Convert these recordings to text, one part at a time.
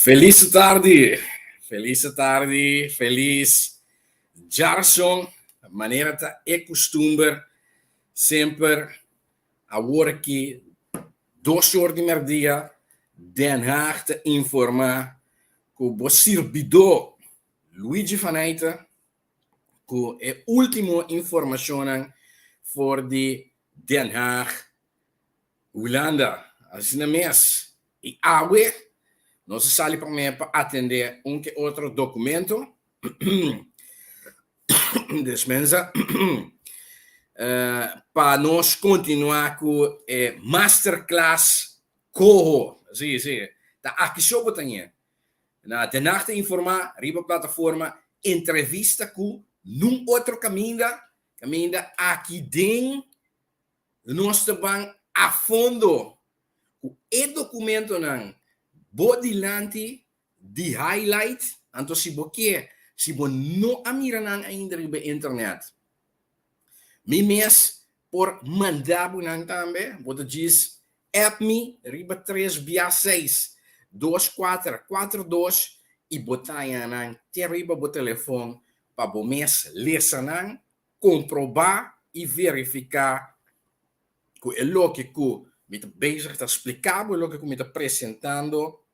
Felis tardi, felis tardi, felis djarson, manera ta e kustumber semper awor aki 2 or di merdia Den Haag ta informá ku bo sirbidó Luigi van Eijten ku e último informashonnan for di Den Haag, Hulanda. Asina mes. I awe nos a sali promé pa atendé un ke otro dokumento. Despensa. Pa nos kontinuá ku e masterclass Coho. Sí, sí. Ta aki so bo ta ñe. Na Den Haag ta informá riba plataforma entrevista ku nun otro kaminda, kaminda aki den nos ta ban a fondo ku e dokumentonan bo dilanti di highlight, anto si bo ke, si bo no a mira nan ainda riba internet, mi mes por manda bo nan tambe, bo ta djis app mi riba tres bia 6 2442 i bo ta haña nan te riba bo telefon pa bo mes lesa nan, komprobá i verifiká ku e loke ku mi ta bezig ta splika bo, e loke ku mi ta presentando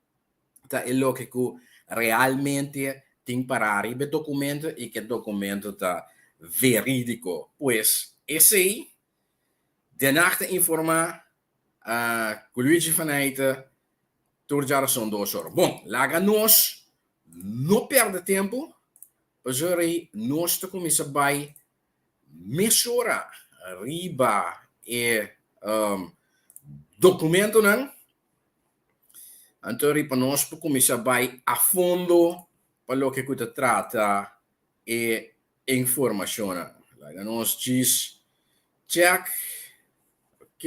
ta e loke ku realmente tin pará riba e dokumento i ku e dokumento ta verídiko. Pues esei Den Haag ta informá ku Luigi van Eijten tur djarason 2 or. Bon, laga nos no pèrdè tempu, pasobra nos ta kuminsá bai mesora riba e dokumentonan. Anto riba nos por kuminsá bai a fondo pa loke ku ta trata e informashonnan. Laga nos djis check. Ok.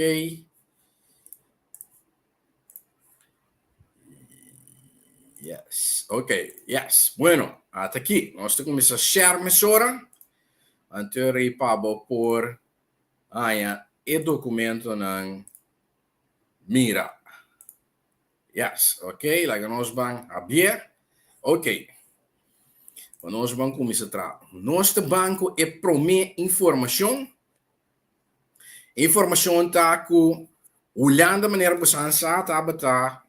Yes. Ok, yes. Bueno, ata aki. Nos ta kuminsá share mesora. Anto riba bo por haña e dokumentonan mira. Yes, ok. Laga nos ban habié. Ok. Pa nos ban kuminsá traha. Nos ta ban ku e promé informashon. Informashon ta ku Hulanda manera ku san sa tabata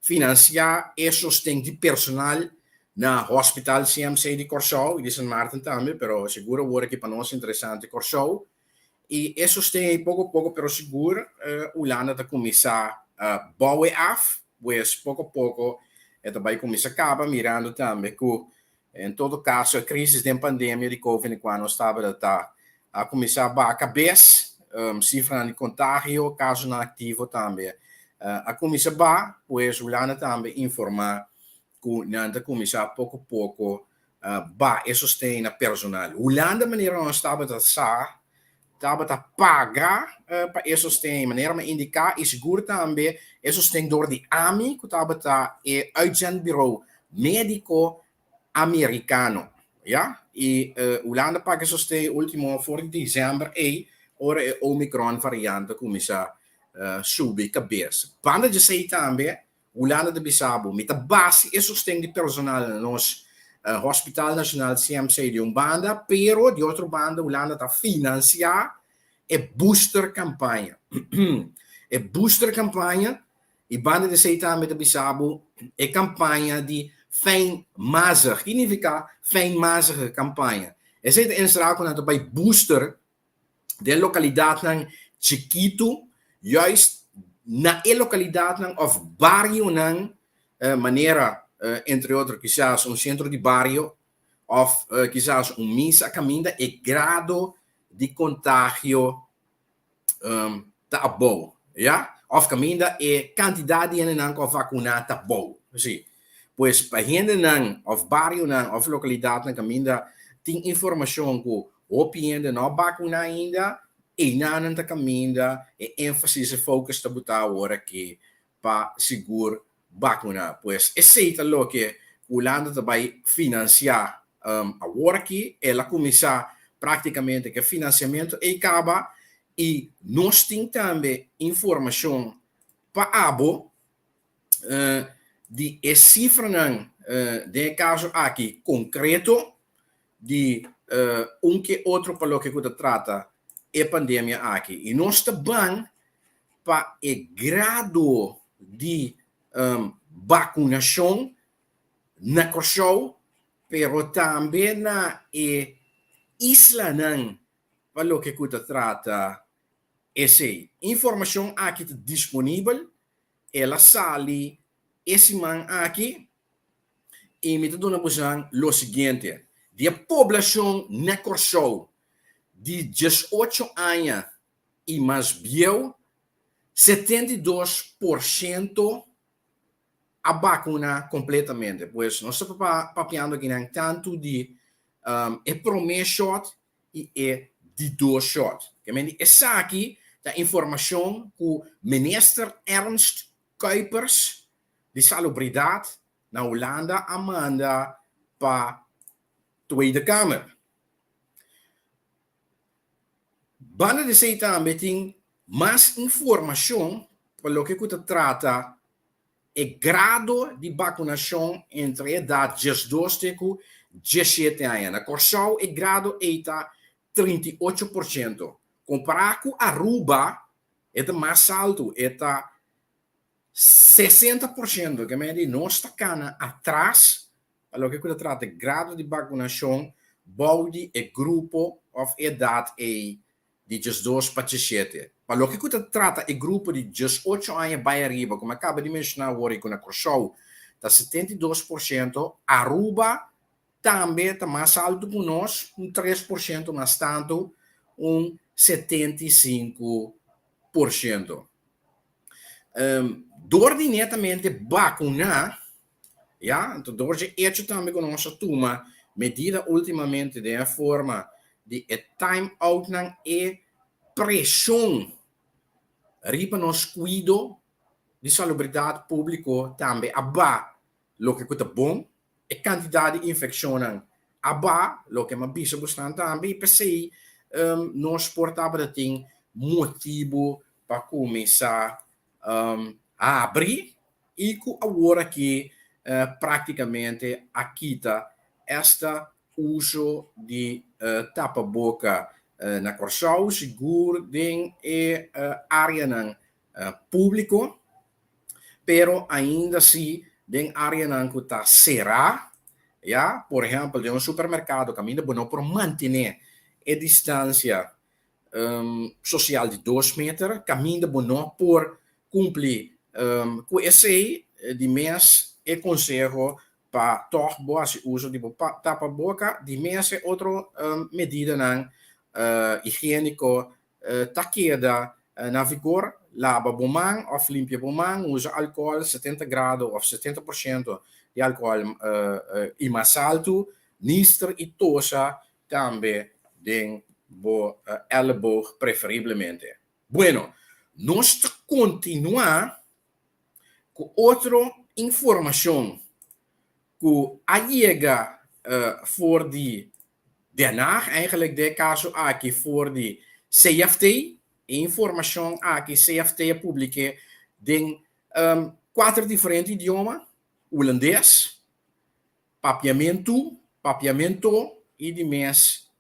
finansiá e sosten di personal na Hospital CMC di Kòrsou i di Sint Maarten tambe, pero sigur awor aki pa nos interesante Kòrsou. I e sosten ei poko poko pero sigur Hulanda ta kuminsá bou e af, pues poko poko e ta bai kuminsá kaba mirando tambe ku En todo kaso e krisis den pandemia di covid di kua nos tabata ta a kuminsá baha kabes, sifranan di kontagio, kasonan aktivo tambe a kuminsá baha, pues Hulanda tambe informá ku nan ta kuminsá poko poko baha e sosten na personal. Hulanda manera nos tabata sa tabata paga pa e sosten manera mi a indiká i sigur tambe e sosten dor di ami ku tabata e uitzendbureau médiko amerikano ya i Hulanda paga e sosten ultimo for di desèmber ei ora e omicron variante kuminsá subi kabes. Banda di esei tambe Hulanda ta bisa bo, mi ta basi e sosten di personal na nos Hospital Nacional CMC di un banda, pero di otro banda Hulanda ta financia e booster campaña. E booster campaña, y banda di esey tambe ta bisa bo e campaña di fijnmazig. Ki nifica fijnmazige campaña? Esey ta ensera cu nan ta bay booster den lokalidatnan chikitu, juist na e lokalidatnan òf barionan manera entre otro kisas un sentro di bario òf kisas un misa kaminda e grado di kontagio ta abou, ya, òf kaminda e kantidat di hendenan ku a vakuná ta abou. Sí. Pues pa hendenan òf barionan òf lokalidatnan kaminda tin informashon ku hopi hende no a bakuná ainda, einanan ta kaminda e énfasis, e focus ta butá awor aki pa sigur bakuná. Pues esei ta loke Hulanda ta bai finansiá awor aki. El a kuminsá práktikamente ku e finansiamentu ei kaba i nos tin tambe informashon pa abo. di e sifranan den e kaso aki konkreto di un ke otro pa loke ku ta trata e pandemia aki. I nos ta ban pa e grado di bakunashon na Kòrsou pero tambe na e islanan pa loke ku ta trata esei. Informashon aki ta disponibel, el a sali e siman aki i mi ta duna bosan lo siguiente, di e poblashon na Kòrsou di diesocho aña i mas bieu, 72% a bakuna kompletamente. Pues nos ta papiando akinan tantu di e promé shòt i e di dos shòt. Kementi esaki ta informashon ku Minister Ernst Kuipers di Salubridat na Hulanda a manda pa Tweede Kamer. Banda di esei tambe tin mas informashon pa loke ku ta trata e grado di bakunashon entre e edat 12 te ku 17 aña. Na Kòrsou e grado ei ta 38%. Kompará ku Aruba e ta mas altu, e ta 60%. Ke mei di nos ta kana atras pa loke ku ta trata e grado di bakunashon bou di e grupo òf edat ei di 12 pa 17. Pa loke ku ta trata e grupo di 18 aña bai ariba, komo a kaba di menshoná awor i ku na Kòrsou ta 72%, Aruba tambe ta mas altu ku nos, un 3% mas tantu, un 75%. Dor di netamente bakuná, ya, anto dor dje echo tambe ku nos a tuma medida últimamente den e forma di e time outnan e preshon riba nos kuido di salubridat públiko tambe a ba, loke ku ta bon, e kantidat di infekshonnan a ba, loke mi a bisa bosnan tambe, i p'esei nos por tabata tin motibu pa kuminsá habri i ku awor aki práktikamente a kita esta uso di tapaboka na Kòrsou, sigur den e áreanan públiko, pero ainda si den áreanan ku ta será, ya, por ehèmpel den un supermerkado kaminda bo no por mantené e distansia sosial di 2 meter, kaminda bo no por kumpli ku esei, di mes e konseho pa tòg bo hasi uso di bo tapaboka, di mes e otro medidanan higiéniko ta keda na vigor, laba bo man òf limpia bo man, usa alkohòl 70 grado òf 70% di alkohòl i mas altu, nister i tosa tambe den bo elleboog preferiblemente. Bueno, nos ta kontinuá ku otro informashon ku a yega for di Den Haag, eigenlijk den e kaso aki for di CFT. E informashon aki CFT a publik'é den kuater diferente idioma, Hulandes, Papiamentu, Papiamento i di mes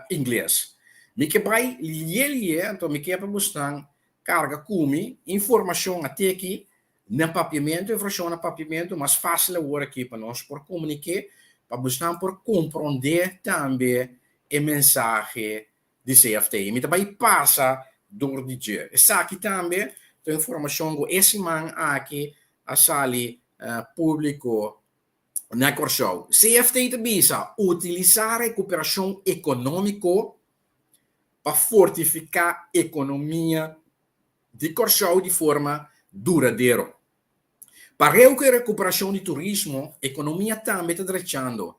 Ingles. Mi ke bai lie lie, anto mi ke pa bosnan karga ku mi informashon a teki na Papiamentu, informashon na Papiamentu mas fásil awor aki pa nos por komuniké, pa bosnan por komprondé tambe e mensahe di CFT. Mi ta bai pasa dor di dje. Esaki tambe ta informashon ku e siman aki a sali públiko na Kòrsou. CFT ta bisa utilisá rekuperashon ekonómiko pa fortifiká ekonomia di Kòrsou di forma duradero. Pareu ku e rekuperashon di turismo, ekonomia tambe ta drechando.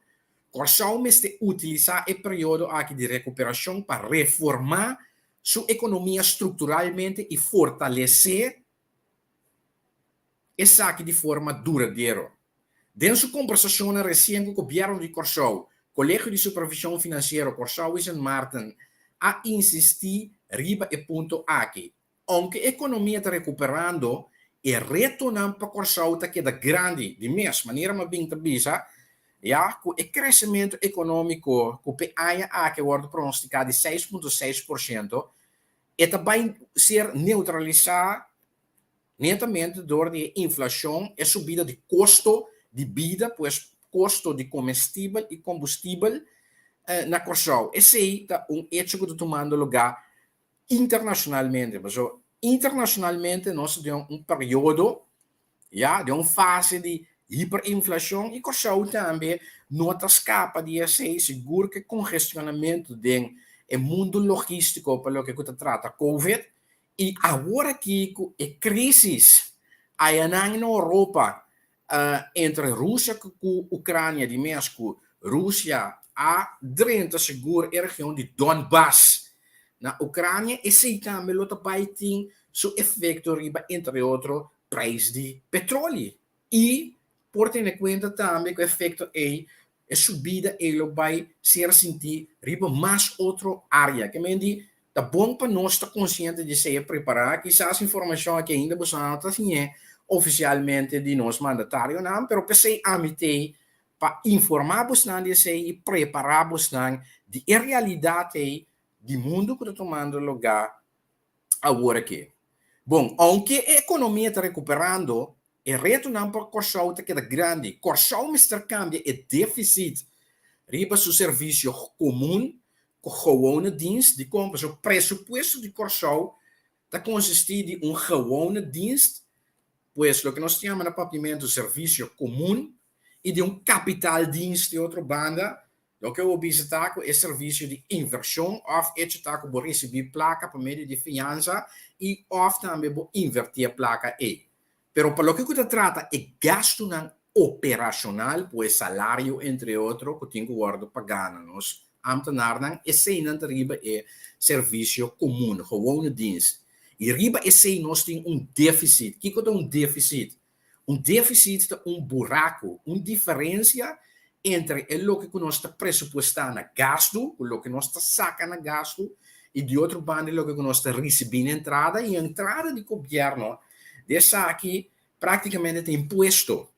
Kòrsou mester utilisá e periodo aki di rekuperashon pa reformá su ekonomia strukturalmente i fortalesé esaki di forma duradero. Den su kombersashonnan resien ku Gobièrnu di Kòrsou, Kolegio di Supervishon Finansiero Kòrsou i Sint Maarten a insistí riba e punto aki. Ounke ekonomia ta rekuperando, E retonan pa Kòrsou ta keda grandi. Di mes manera mi a bin ta bisa ya ku e kresementu ekonómiko ku p'e aña aki a wòrdu pronostiká di 6,6%, e ta bai ser neutralisá netamente dor di e inflashon, e subida di kosto di bida, pues kosto di komestibel i kombustibel na Kòrsou. Esei ta un echo ku ta tumando lugá internashonalmente. Pasobra internashonalmente nos ta den un periodo, ya, den un fase di hiperinflashon i Kòrsou tambe no ta skapa di esei, sigur ku e kongestionamentu den e mundu logístiko pa loke ku ta trata covid i awor aki ku e krísis ayanan na Oropa entre Rusia ku Ukrania di mes ku Rusia a drenta sigur e region di Donbass na Ukrania esei tambe lo ta bai tin su efekto riba entre otro prijs di petroli i por tene kuenta tambe ku e efekto ei e subida ei lo bai ser sinti riba mas otro área. Ke men di ta bon pa nos ta konsiente di esei e prepará. Kisas informashon aki ainda boso no ta siñ'é ofisialmente di nos mandatarionan, pero p'esei ami t'ei pa informá bosnan di esei i prepará bosnan di e realidat ei di mundu ku ta tumando lugá awor aki. Bon, ounke e ekonomia ta rekuperando, e retonan pa Kòrsou ta keda grandi. Kòrsou mester kambia e défisit riba su servisio komun ku gewone dienst. Dikon? Pasobra presupuesto di Kòrsou ta konsistí di un gewone dienst, pues loke nos ta yama na papiamentu servisio komun, i di un kapitaaldienst di otro banda. Loke bo bisa ta ku e servisio di invershon òf echo ta ku bo risibí plaka pa medio di fiansa i òf tambe bo invertí e plaka ei. Pero pa loke ku ta trata e gastunan operashonal, pues salario entre otro ku tin ku wòrdu pagá na nos ámtenarnan, eseinan ta riba e servisio komun, gewone dienst. I riba esei nos tin un défisit. Kiko ta un défisit? Un défisit ta un buraku, un diferensia entre e loke ku nos ta presupuestá na gastu, ku loke nos ta saka na gastu, i di otro banda e loke ku nos ta risibí na entrada, i entrada di gobièrnu di esaki práktikamente ta impuesto.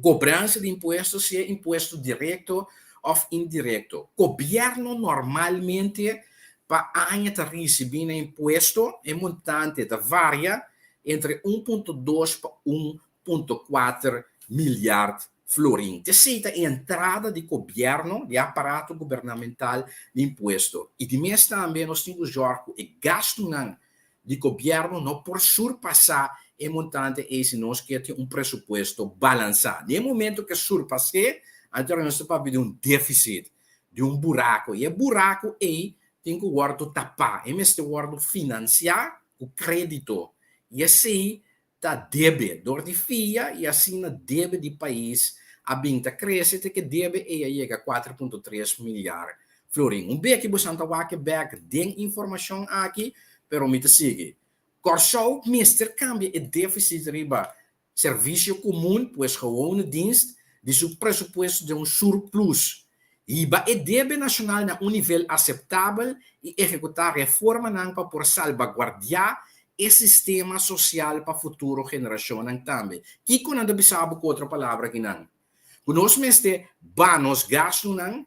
Kobransa di impuesto, sea impuesto direkto òf indirekto. Gobièrnu normalmente pa aña ta risibí na impuesto, e montante ta varia entre 1,2 pa 1,4 milyard florin. T'esei ta e entrada di gobièrnu, di e aparato gubernamental di impuesto. I di mes tambe nos tin ku zòrg ku e gastunan di gobièrnu no por surpasá e montante ei si nos ke tin un presupuesto balansá. Den e momento ku e surpas'é, anto nos ta papia di un défisit, di un buraku. I e buraku ei tin ku wòrdu tapá, e mester wòrdu finansiá ku krédito i esei ta debe dor di fia i asina debe di pais a bin ta krese te ke debe ei a yega 4,3 milyar florin. Un beki bosan ta wak e bek den informashon aki pero mi ta sigui. Kòrsou mester kambia e défisit riba Servisio komun, pues gewone dienst, di su presupuesto den un surplus. Hiba e debe nashonal na un nivel aseptabel i ehekutá reformanan pa por salbaguardiá e sistema sosial pa futuro generashonnan tambe. Kiko nan ta bisa bo ku otro palabra akinan? Ku nos mester ba nos gastunan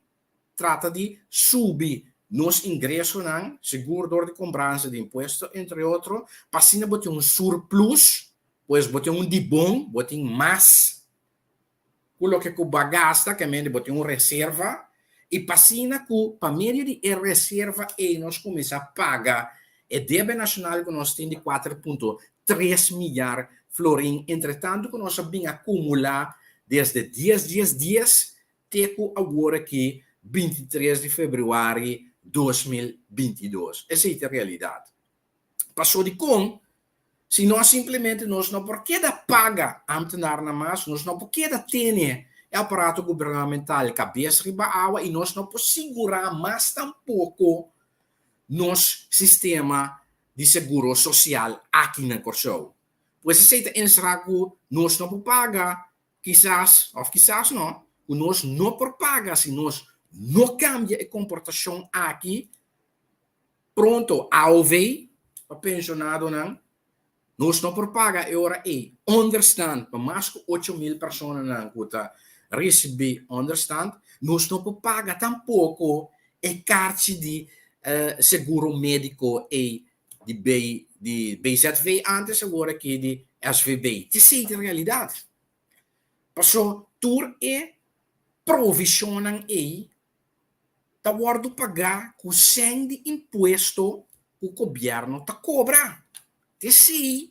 trata di subi nos ingresonan, sigur dor di kobransa di impuesto, entre otro, pa asina bo tin un surplus, pues bo tin un di bon, bo tin mas ku loke ku bo a gasta, ke mende bo tin un reserva, i pa asina ku pa medio di e reserva ei nos kuminsá paga e debe nashonal ku nos tin di 4,3 milyar florin, entretantu ku nos a bin akumulá desde dies dies dies te ku awor aki 23 di febrüari 2022. Esei ta e realidat. Paso dikon si nos simplemente nos no por keda paga ámtenarnan mas, nos no por keda tene e aparato gubernamental kabes riba awa i nos no por sigurá mas tampoko nos sistema di seguro sosial aki na Kòrsou. Pues esei ta enserá ku nos no por paga Kisas, òf kisas no, ku nos no por paga si nos no kambia e komportashon aki pronto. AOV pa penshonadonan. Nos no por paga e ora ei onderstand pa mas ku 8000 personanan ku ta risibí onderstand. Nos no por paga tampoko e karchi di seguro médiko ei di B di BZV antes awor aki di SVB. T'esei ta realidat. Paso tur e provishonnan ei ta wòrdu pagá ku sèn di impuesto ku gobièrnu ta kobra. T'esei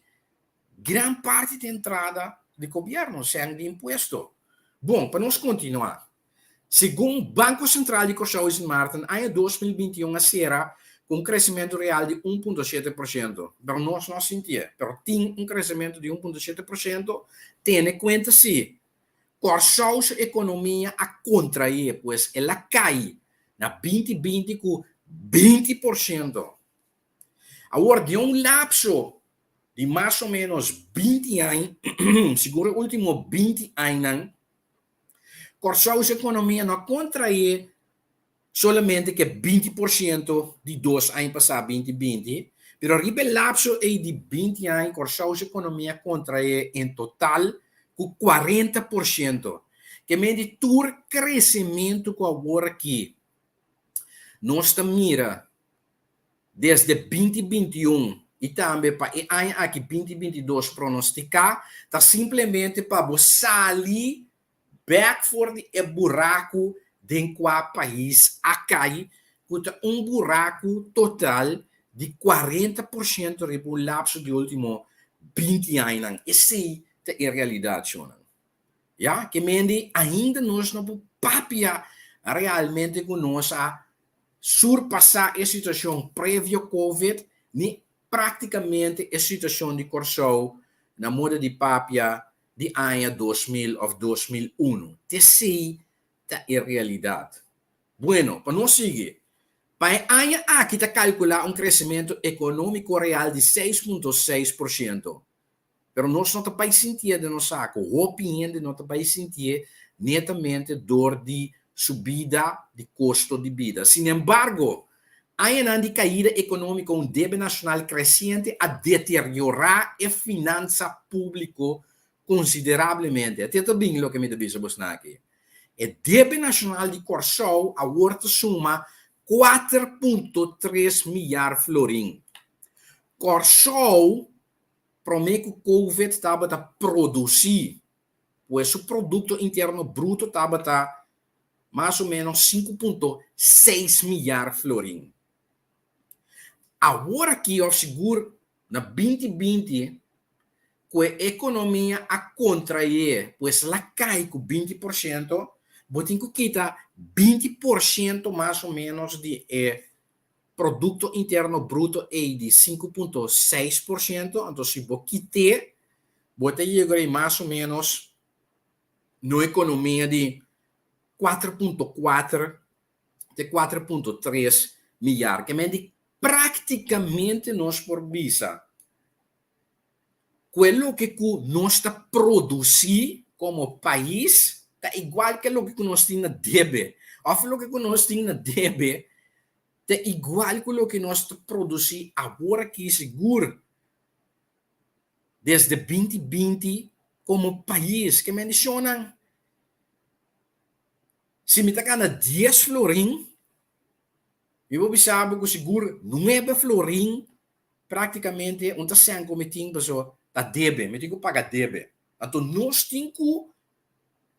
gran parti di entrada di gobièrnu, sèn di impuesto. Bon, pa nos kontinuá. Segun Banko Sentral di Kòrsou i Sint Maarten, aña 2021 a sera ku un kresementu real di 1.7%. Pero nos no a sintié, pero tin un kresementu di 1.7%. Tene kuenta si Kòrsou su ekonomia a kontraé, pues el a kai na 2020 ku 20%. Awor, den un lapso di mas o ménos 20 aña, sigur e último 20 añanan, Kòrsou su ekonomia no a kontraé solamente ku e 20% di dos aña pasá, 2020, pero riba e lapso ei di 20 aña Kòrsou su ekonomia a kontraé en total ku 40%. Ke men di tur kresementu ku awor aki nos ta mira desde 2021 i tambe pa e aña aki 2022 pronostiká ta simplemente pa bo sali bek for di e buraku den kua pais a kai, ku ta un buraku total di 40% riba un lapso di ultimo 20 añanan. Esei ta e realidat, shonnan. Ya, ke mende ainda nos no por papia realmente ku nos a surpasá e situashon previo Covid ni práktikamente e situashon di Kòrsou na moda di papia di aña 2000 òf 2001. T'esei ta e realidat. Bueno, pa nos sigui, pa e aña aki ta kalkulá un kresementu ekonómiko real di 6.6%. Pero nos no ta bai sintié den nos saku, hopi hende no ta bai sintié netamente dor di subida di kosto di bida. Sinembargo, añanan di kaida ekonómiko un debe nashonal kresiente a deteriorá e finansa públiko konsiderablemente. At'e ta bin loke mi ta bisa bosnan aki. E debe nashonal di Kòrsou awor ta suma 4.3 miar florin. Kòrsou promé ku Covid tabata produsí, pues su produkto interno bruto tabata mas o ménos 5.6 miar florin. Awor aki òf sigur na 2020 ku e ekonomia a kontraé, pues el a kai ku 20%, bo tin ku kita 20% mas o ménos di e Produkto Interno Bruto ei di 5.6%, anto si bo kit'é, bo ta yega ei mas o ménos na un ekonomia di 4.4 te 4.3 miar. Ke men di práktikamente nos por bisa ku e loke ku nos ta produsí komo pais ta igual ku e loke ku nos tin na debe òf loke ku nos tin na debe ta igual ku loke nos ta produsí awor aki sigur desde 2020 komo pais. Ke mendishonnan? Si mi ta gana 10 florin, mi por bisa bo ku sigur 9 florin Práktikamente un ta sèn ku mi tin paso ta debe, mi tin ku paga debe. Anto nos tin ku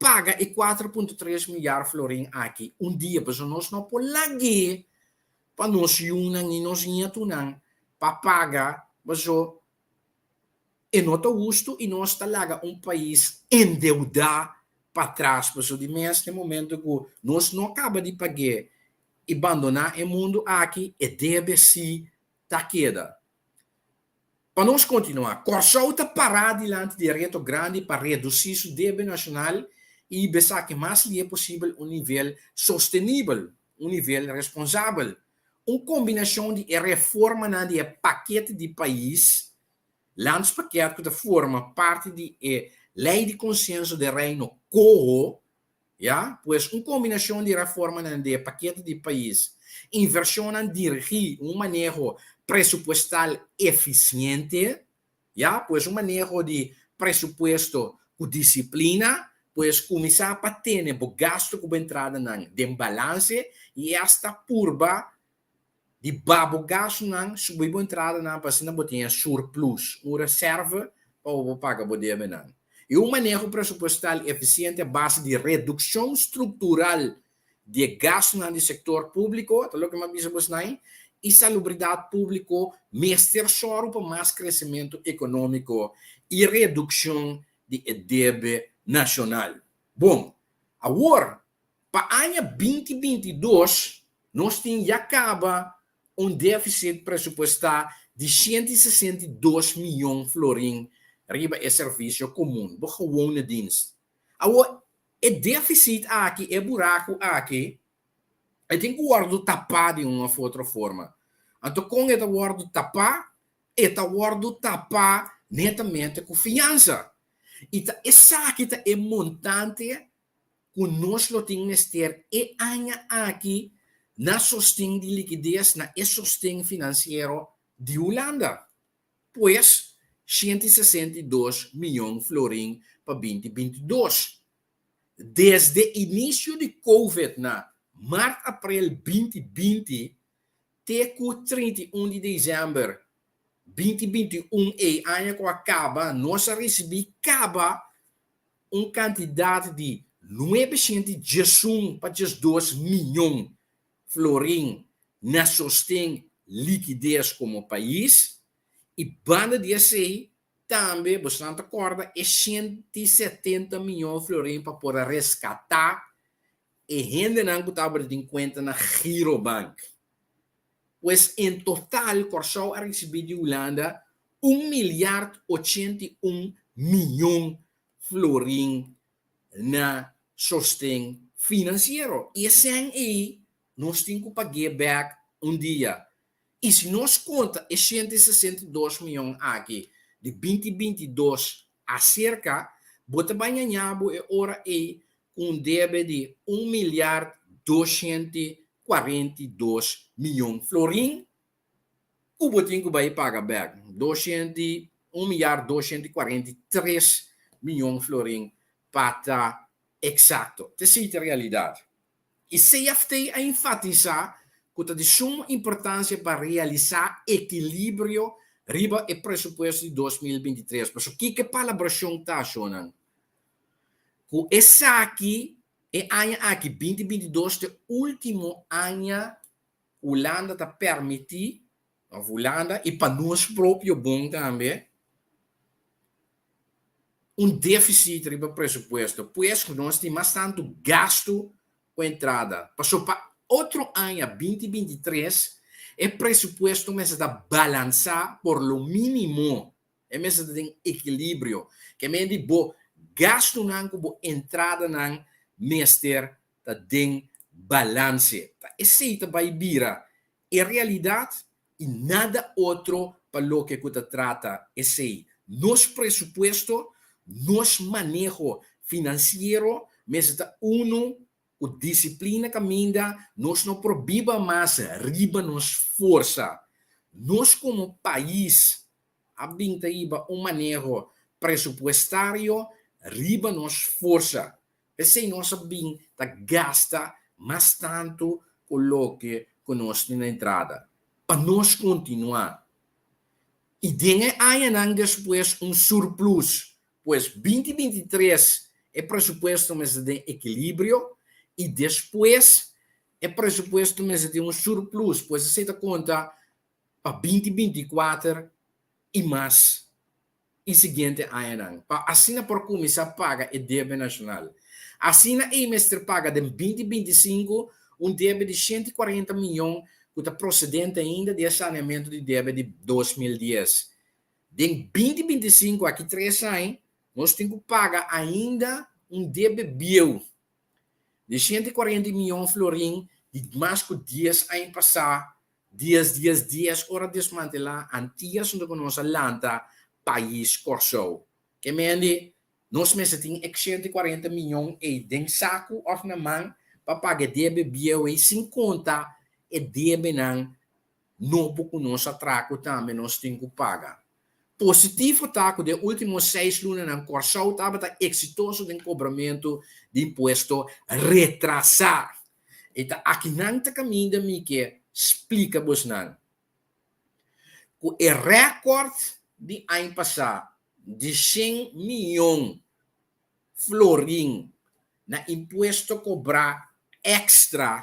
paga e 4.3 milyar florin aki un dia paso nos no por lag'é pa nos yunan i nos nietunan pa paga paso e no ta hustu i nos ta laga un pais endeudá patras paso di mes den momento ku nos no kaba di pag'é i bandoná e mundu aki e debe si ta keda. Pa nos kontinuá, Kòrsou ta pará dilanti di e reto grandi pa redusí su debe nashonal i hiba esaki mas lihe posibel un nivel sostenibel, un nivel responsabel. Un kombinashon di e reformanan di e pakete di pais, Landspakket, ku ta forma parti di e Lei di Konsenso den Reino Koho, Ya, pues un kombinashon di reformanan di e pakete di pais, invershonnan dirigí, un maneho presupuestal efisiente. Ya, pues un maneho di presupuesto ku disiplina, pues kuminsá pa tene bo gastu ku bo entradanan den balanse i asta purba di ba bo gastunan subi bo entradanan pa asina bo tin e surplus, un reserve pa bo por paga bo debenan. I un maneho presupuestal efisiente a base di redukshon struktural di e gastunan di sektor públiko, ta loke mi a bisa bosnan, i salubridat públiko mester sòru pa mas kresementu ekonómiko i redukshon di e debe nashonal. Bon, awor, pa aña 2022 nos tin ya kaba un défisit presupuestá di 162 mion florin riba e servisio komun, bo gewone dienst. Awor, e défisit aki, e buraku aki, e tin ku wòrdu tapá di un òf otro forma. Anto kon e ta wòrdu tapá? E ta wòrdu tapá netamente ku fiansa. I ta esaki ta e montante ku nos lo tin mester e aña aki na sosten di likides, na e sosten finansiero di Hulanda. Pues, 162 mion florin pa 2022. Desde inisio di Covid na mart aprel 2020 te ku 31 di desèmber 2021 ei aña ku a kaba, nos a risibí kaba un kantidat di 911 pa 12 mion florin na sosten likides komo pais i banda di esei tambe bosnan ta kòrda e 170 mion florin pa por a reskatá e hendenan ku tabata tin kuenta na Girobank. Pues en total Kòrsou a risibí di Hulanda un miliard 81 mion florin na sosten finansiero. I e sèn ei nos tin ku pag'é bèk un dia. I si nos konta e 162 mion aki di 2022 aserka, bo ta bai ñaña bo e ora ei ku un debe di un miliard 242 mion florin ku bo tin ku bai paga bèk. Un miliard 243 mion florin pa ta eksakto. Esei ta realidat. I CFT a enfatisá ku ta di suma importansia pa realisá ekilibrio riba e presupuesto di 2023. Pasobra kiko e palabrashon ta, shonnan? Ku esaki e aña aki 2022 ta e último aña Hulanda ta permití, òf Hulanda i pa nos propio bon tambe, un défisit riba presupuesto. Pues ku nos tin mas tantu gastu ku entrada. Pasobra pa otro aña 2023 e presupuesto mester ta balansá por lo mínimo. E mester ta den ekilibrio. Ke men di bo gastunan ku bo entradanan mester ta den balanse. Ta esei ta bai bira e realidat i nada otro pa loke ku ta trata esei. Nos presupuesto, nos maneho finansiero mester ta unu ku disiplina kaminda nos no por biba mas riba nos forsa. Nos komo pais a bin ta hiba un maneho presupuestario riba nos forsa. P'esei nos a bin ta gasta mas tantu ku loke ku nos tin na entrada. Pa nos kontinuá. I den e añanan despues un surplus. Pues 2023 e presupuesto mester den ekilibrio i despues e presupuesto mester tin un surplus. Pues esei ta konta pa 2024 i mas i siguiente añanan, pa asina por kuminsá paga e debe nashonal. Asina ei mester paga den 2025 un debe di 140 mion ku ta prosedente ainda di e saneamentu di debe di 2010. Den 2025, aki tres aña, nos tin ku paga ainda un debe bieu di 140 mion florin di mas ku 10 aña pasá. Dies dies dies ora desmantelá Antias huntu ku nos a lanta pais Kòrsou. Ke mende nos mester tin e 140 mion ei den saku òf na man pa paga e debe bieu ei sin konta e debenan nobo ku nos a traha ku tambe nos tin ku paga. Positivo ta ku den último seis lunanan Kòrsou tabata eksitoso den kobramentu di impuesto retrasá. I ta akinan ta kaminda mi ke splika bosnan ku e rèkòrt di aña pasá di shen mion florin na impuesto kobrá èkstra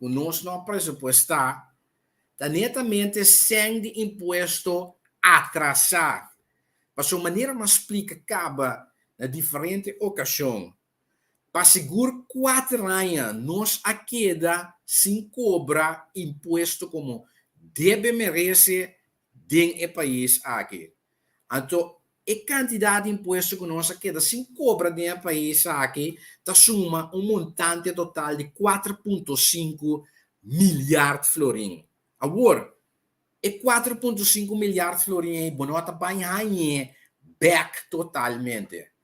ku nos no a presupuestá ta netamente sèn di impuesto atrasá. Pasobra manera mi a splika kaba na diferente okashon, pa sigur kuater aña nos a keda sin kobra impuesto komo debe merese den e pais aki. Anto e kantidat di impuesto ku nos a keda sin kobra den e pais aki ta suma un montante total di 4.5 milyard florin. Awor, e 4.5 milyard florin ei bo no ta bai hañ'é bèk totalmente.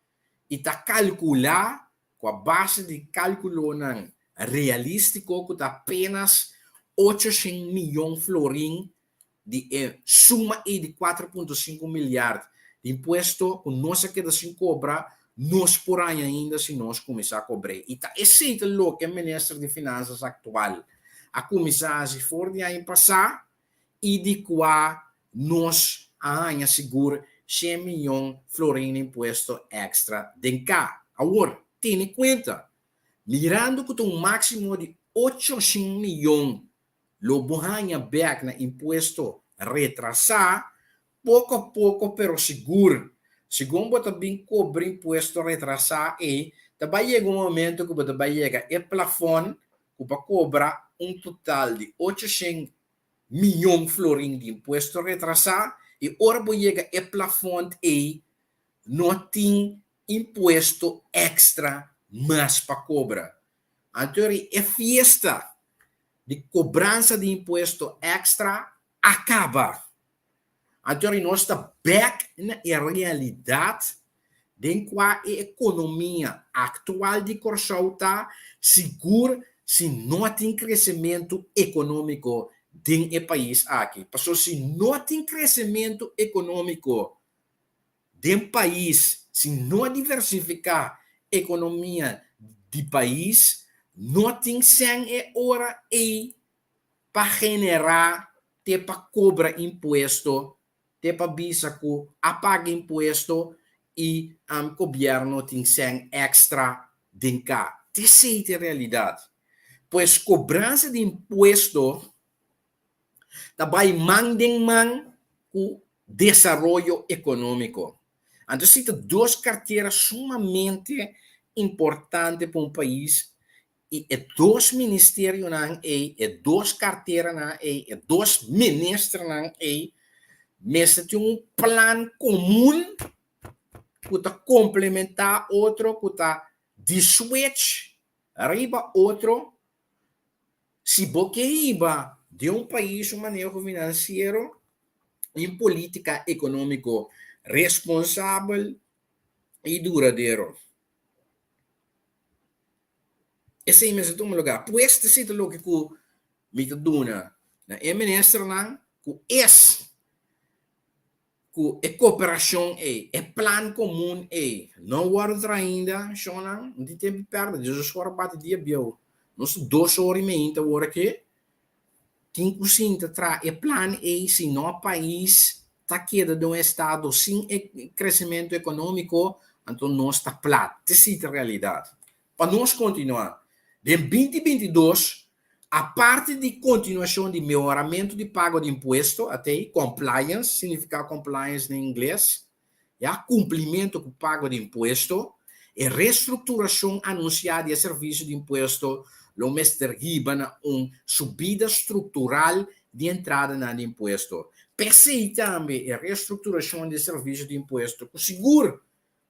I ta kalkulá ku a base di kalkulonan realístiko ku ta apenas 800 miyon florin di e suma ei di 4.5 milyard di impuesto ku nos a keda sin kobra, nos por haña ainda si nos kuminsá kobr'é. I ta esei ta loke minister di Finansas aktual a kuminsá hasi for di aña pasá i di kua nos a haña sigur shen miyon florin di impuesto èkstra den ka. Awor, tene kuenta, mirando ku ta un máksimo di 800 miyon Lo bo haña bèk na impuesto retrasá poko a poko pero sigur. Segun bo ta bin kobra impuesto retrasá ei, ta bai yega un momento ku bo ta bai yega e plafòn ku pa kobra un total di 800 miyon florin di impuesto retrasá i ora bo yega e plafòn ei no tin impuesto èkstra mas pa kobra. Anto e fiesta di cobransa di impuesto extra a caba. Anto nos ta bek na e realidad den cua e economia actual di Corsou ta, sigur si no tin crecemento economico den e pais aki. Pasobra si no tin crecemento economico den pais, si no diversifica economia di pais, no tin sen e ora ey pa genera te pa cobra impuesto, te pa bisa cu a paga impuesto y gobierno tin sen extra den ca. Esey ta e realidad. Pues cobransa di impuesto ta bai man den man ku desaroyo ekonómiko. Anto si ta dos kartera sumamente importante pa un pais i e dos ministerionan ei, e dos karteranan ei, e dos ministernan ei mester tin un plan komun ku ta komplementá otro, ku ta di switch riba otro. Si bo ke hiba den un pais un maneho finansiero i un polítika ekonómiko responsabel i duradero. Esei mester tuma lugá. Pues ta esei ta loke ku mi ta duna na e ministernan ku es Ku e koperashon ei, e plan komun ei, no wòrdu traha ainda, shonnan, no tin tempu pèrdè, diesdos ora bati dia bieu, nos ta dos ora i meinta awor aki, tin ku sinta traha e plan ei, si no pais ta keda den un estado sin e kresementu ekonómiko, anto nos ta plat, esei ta realidat. Pa nos kontinuá den 2022, aparte di kontinuashon di mehoramentu di pago di impuesto, atei, compliance, signifiká compliance na ingles, ya, kumplimentu ku pago di impuesto, e restrukturashon anunsiá di e servisio di impuesto lo mester hiba na un subida struktural di entradanan di impuesto. P'esei tambe e restrukturashon di e servisio di impuesto ku sigur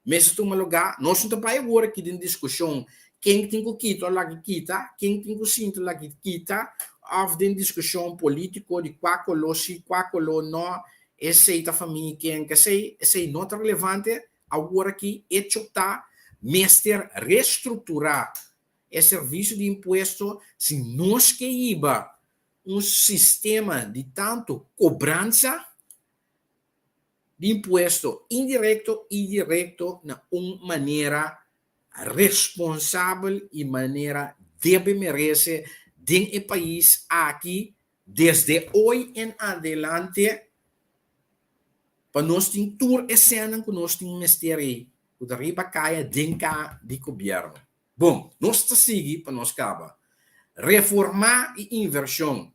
Mester tuma lugá. Nos no ta bai awor aki den diskushon ken tin ku kita o laga kita, ken tin ku sinta o laga kita, òf den diskushon polítiko di kua koló si, kua koló no, esei ta famia ken, esei, esei no ta relevante awor aki. Echo ta, mester restrukturá e servisio di impuesto si nos ke hiba un sistema di tantu kobransa. di impuesto indirekto i direkto na un manera responsabel i manera debe merese den e pais aki desde hoy en adelante pa nos tin tur e sènnan ku nos tin mester ei ku ta riba kaya den ka di gobièrnu. Bon, nos ta sigui pa nos kaba. Reformá i invershon.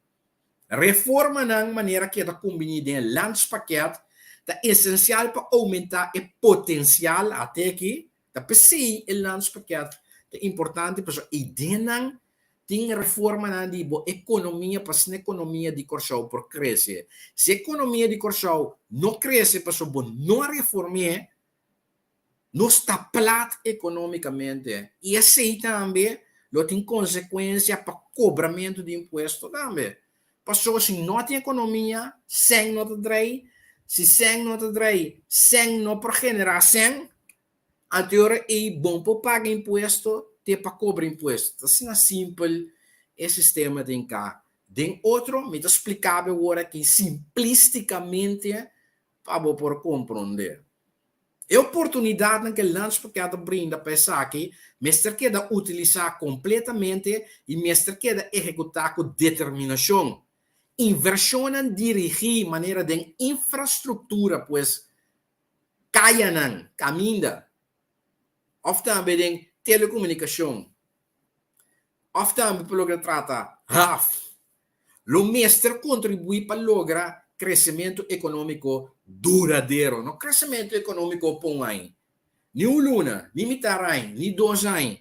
Reformanan manera keda kumbiní den e Landspakket ta esensial pa oumentá e potensial, ate aki, ta p'esei e Landspakket ta importante pasobra ideanan tin reformanan di bo ekonomia pa asina ekonomia di Kòrsou por krese. Si ekonomia di Kòrsou no krese pasobra bo no a reform'é, Nos ta plat economicamente y esey tambe lo tin consecuencia pa cobramento di impuesto tambe. Pasobra si no tin economia, cen no ta drei, si cen no ta drei, cen no por genera cen, anto e ora ey bon por paga impuesto te pa cobra impuesto. Ta asina simpel e sistema tin ka. Den otro mi ta splica bo awor aki simplisticamente pa bo por compronde. E oportunidatnan ku e Landspakket ta brinda pa esaki mester keda utilisá kompletamente i mester keda ehekutá ku determinashon. Invershonnan dirigí manera den infrastruktura, pues kayanan, kaminda, òf tambe den telekomunikashon, òf tambe pa loke ta trata haf, lo mester kontribuí pa logra kresementu ekonómiko duradero, no kresementu ekonómiko pa un aña, ni un luna, ni mitar aña, ni dos aña,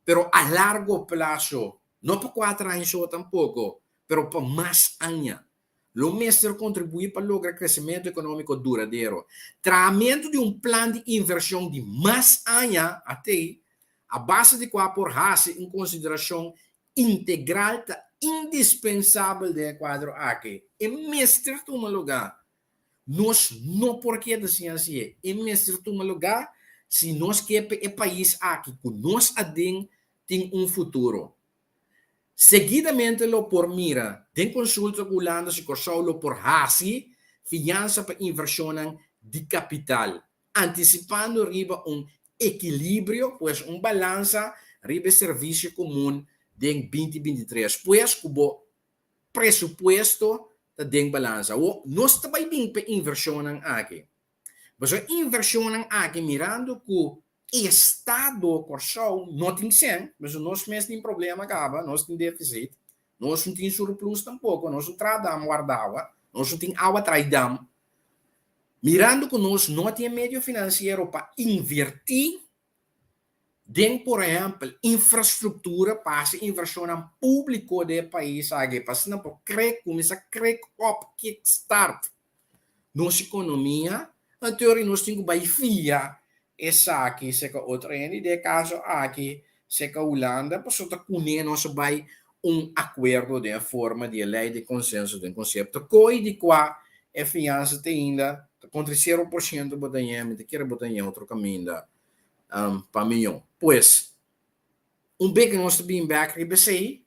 pero a largo plaso, no pa kuater aña so tampoko, pero pa mas aña. Lo mester kontribuí pa logra kresementu ekonómiko duradero. Trahamentu di un plan di invershon di mas aña, atei, a base di kua por hasi un konsiderashon integral ta indispensabel den e kuadro aki. E mester tuma lugá. Nos no por keda sin hasié. E mester tuma lugá si nos ke pa e pais aki ku nos aden tin un futuro. Seguidamente lo por mira den konsulta ku Hulanda si Kòrsou lo por hasi fiansa pa invershonnan di kapital anticipando riba un ekilibrio, pues un balansa riba e servicio comun den 2023, pues cu bo presupuesto ta den balansa. Awor, nos ta bay bin p'e inversionnan aki. Pasobra e inversionnan aki mirando cu Estado Corsou no tin cen, pasobra nos mes tin problema caba, nos tin deficit, nos no tin surplus tampoco, nos no traha dam warda awa, nos no tin awa trae dam. Mirando ku nos no tin e medio finansiero pa invertí den por ehèmpel infrastruktura pa hasi invershonnan públiko den e pais aki pa asina por krek kuminsá krek òp kick start nos ekonomia, anto ora nos tin ku bai fia esaki serka otro hende i den e kaso aki serka Hulanda pasobra ta kuné nos a bai un akuerdo den e forma di e lei di konsenso den konsepto koi di kua e fiansa te ainda ta kontra e 0% bo ta ñe mi ta kere bo ta ñe otro kaminda pa miyon. Pues un bek nos ta bin bek riba esei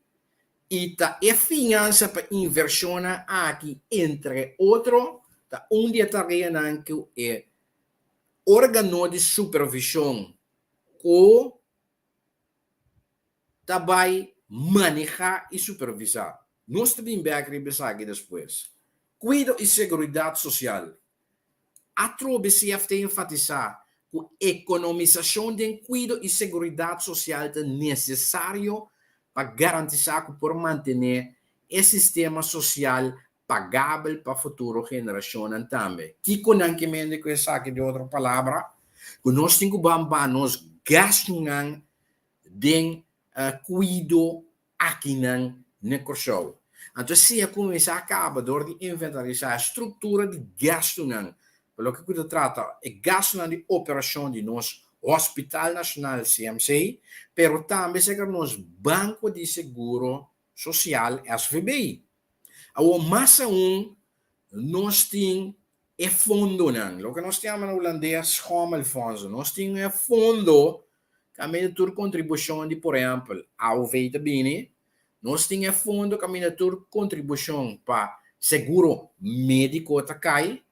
i ta e fiansa pa invershonnan aki entre otro ta un di e tareanan ku e órgano di supervishon ku ta bai manehá i supervisá. Nos ta bin bèk riba esaki despues. Kuido i seguridat sosial. Atrobe CFT enfatisá ku ekonomisashon den kuido i seguridat sosial ta nesesario pa garantisá ku por mantené e sistema sosial pagabel pa futuro generashonnan tambe. Kiko nan ke mende ku esaki? Den otro palabra, ku nos tin ku ban baha nos gastunan den kuido akinan na Kòrsou. Anto esei a kuminsá kaba dor di inventarisá e struktura di gastunan pa loke ku ta trata e gastunan di operashon di nos Hospital Nashonal CMC, pero tambe serka nos Banko di Seguro Sosial SVB. Awor mas aun nos tin e fondonan, loke nos ta yama na hulandes schommelfondsen. Nos tin e fondo kaminda tur kontribushon di por ehèmpel AOV ta bini, nos tin e fondo kaminda tur kontribushon pa seguro médiko ta kai.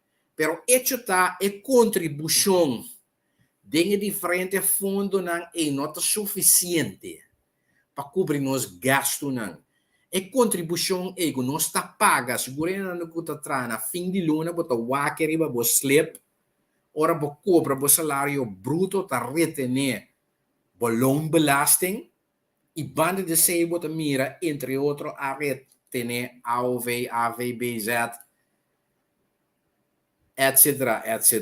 Pero echo ta e kontribushon den e diferente fondonan ei no ta sufisiente pa kubri nos gastunan. E kontribushon ei ku nos ta paga, sigur esnan ku ta traha na fin di luna bo ta wak riba bo slip, ora bo kobra bo salario bruto ta retené bo loonbelasting i banda di esei bo ta mira entre otro a retené AOV, AVBZ, etc. Etc.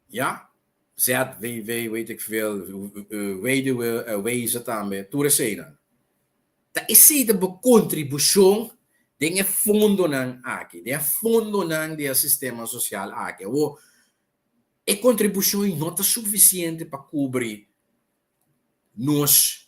Ya, ZVV, weet ik veel, weduwe, wezen tambe, tur eseinan. Ta esei ta bo kontribushon den e fondonan aki, den e fondonan di e sistema sosial aki. Awor, e kontribushon no ta sufisiente pa kubri nos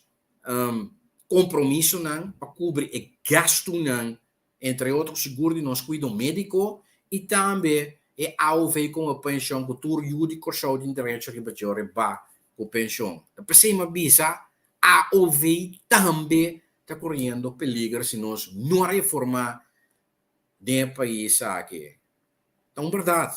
kompromisonan, pa kubri e gastunan entre otro sigur di nos kuido médiko i tambe e aov komo penshon ku tur yu di Kòrsou tin derecho riba dje ora e ba ku penshon. Ta p'esei mi a bisa aov tambe ta koriendo peliger si nos no reformá den e pais aki. Ta un bèrdat.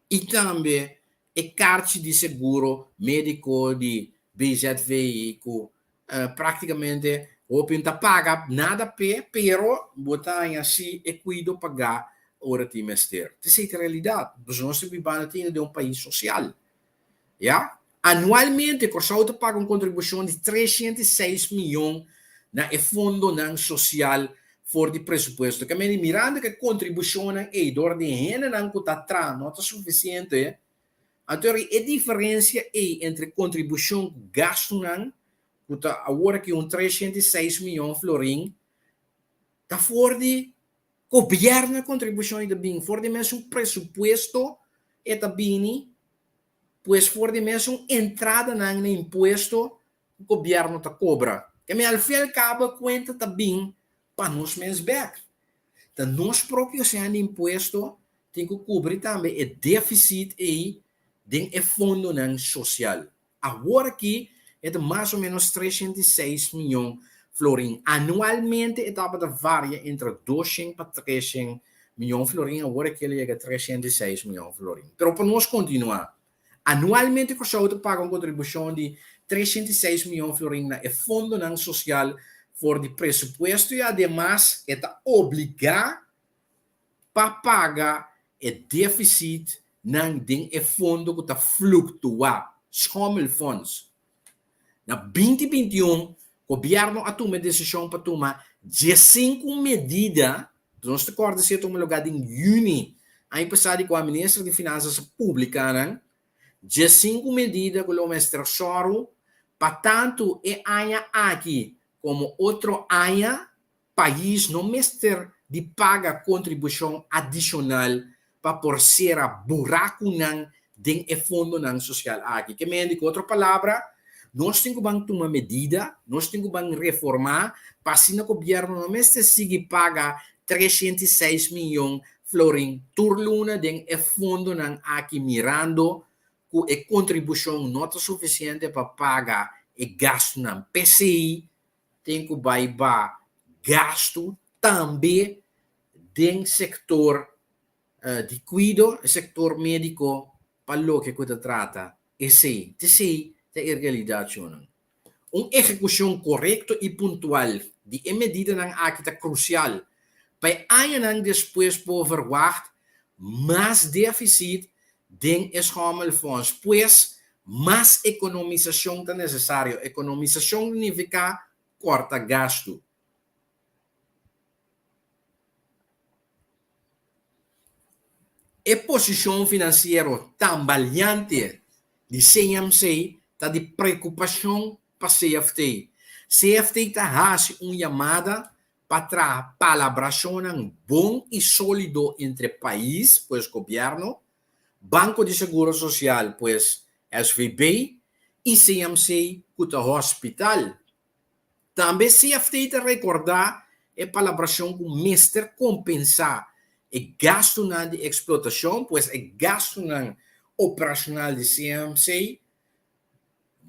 I tambe e karchi di seguro médiko di BZVI ku práktikamente hopi no ta paga nada p'e, pero bo ta haña si e kuido pagá ora tin mester. Esei ta e realidat. Pasobra nos ta biba na den un pais sosial. Ya. Anualmente Kòrsou ta paga un kontribushon di 306 mion na e fondonan sosial for di presupuesto. Ke mende mirando ku e kontribushonnan ei dor di hendenan ku ta traha no ta sufisiente, anto e diferensia ei entre kontribushon ku gastunan, ku ta awor aki un 306 mion florin, ta for di gobièrnu e kontribushon ei ta bini, for di mesun presupuesto e ta bini. Pues for di mesun entradanan na impuesto ku gobièrnu ta kobra. Ke mi al fin al kabo e kuenta ta bin pa nos mes bèk. Ta nos propio sèn di impuesto tin ku kubri tambe e défisit ei den e fondonan sosial. Awor aki e ta mas o ménos 306 mion florin. Anualmente e tabata varia entre 200 pa 300 mion florin, awor aki el a yega 306 mion florin. Pero pa nos kontinuá, anualmente Kòrsou ta paga un kontribushon di 306 mion florin na e fondonan sosial for di presupuesto i ademas e ta obligá pa paga e défisit nan den e fondo ku ta fluktuá, schommelfonds. Na 2021, gobièrnu a tuma e desishon pa tuma 15 medida, nos ta kòrda si a tuma lugá den yüni aña pasá di kua minister di Finansas a publiká nan, 15 medida ku lo mester sòru pa tantu e aña aki komo otro aña Pais no mester di paga kontribushon adishonal pa por sera burakunan den e fondonan sosial aki. Ke mende ku otro palabra, nos tin ku ban tuma medida, nos tin ku ban reformá pa asina gobièrnu no mester sigui paga 306 miyon florin tur luna den e fondonan aki mirando ku e kontribushon no ta sufisiente pa paga e gastunan. P'esei tin ku bai ba gastu tambe den sektor di kuido, e sektor médiko pa loke ku ta trata esei. T'esei ta e realidatshonnan. Un ehekushon korekto i puntual di e medidanan aki ta krusial pa e añanan despues por verwagt mas défisit den e schommelfonds. Pues, mas ekonomisashon ta nesesario. Ekonomisashon ta nifiká kòrta gastu. E posishon finansiero tambaliante di CMC ta di preokupashon pa CFT. CFT ta hasi un yamada pa traha palabrashonnan bon i sólido entre pais, pues gobièrnu, Banko di Seguro Sosial, pues SVB, i CMC ku ta hospital. Tambe CFT ta rekordá e palabrashon ku mester kompensá e gastunan di eksplotashon, pues e gastunan operashonal di CMC,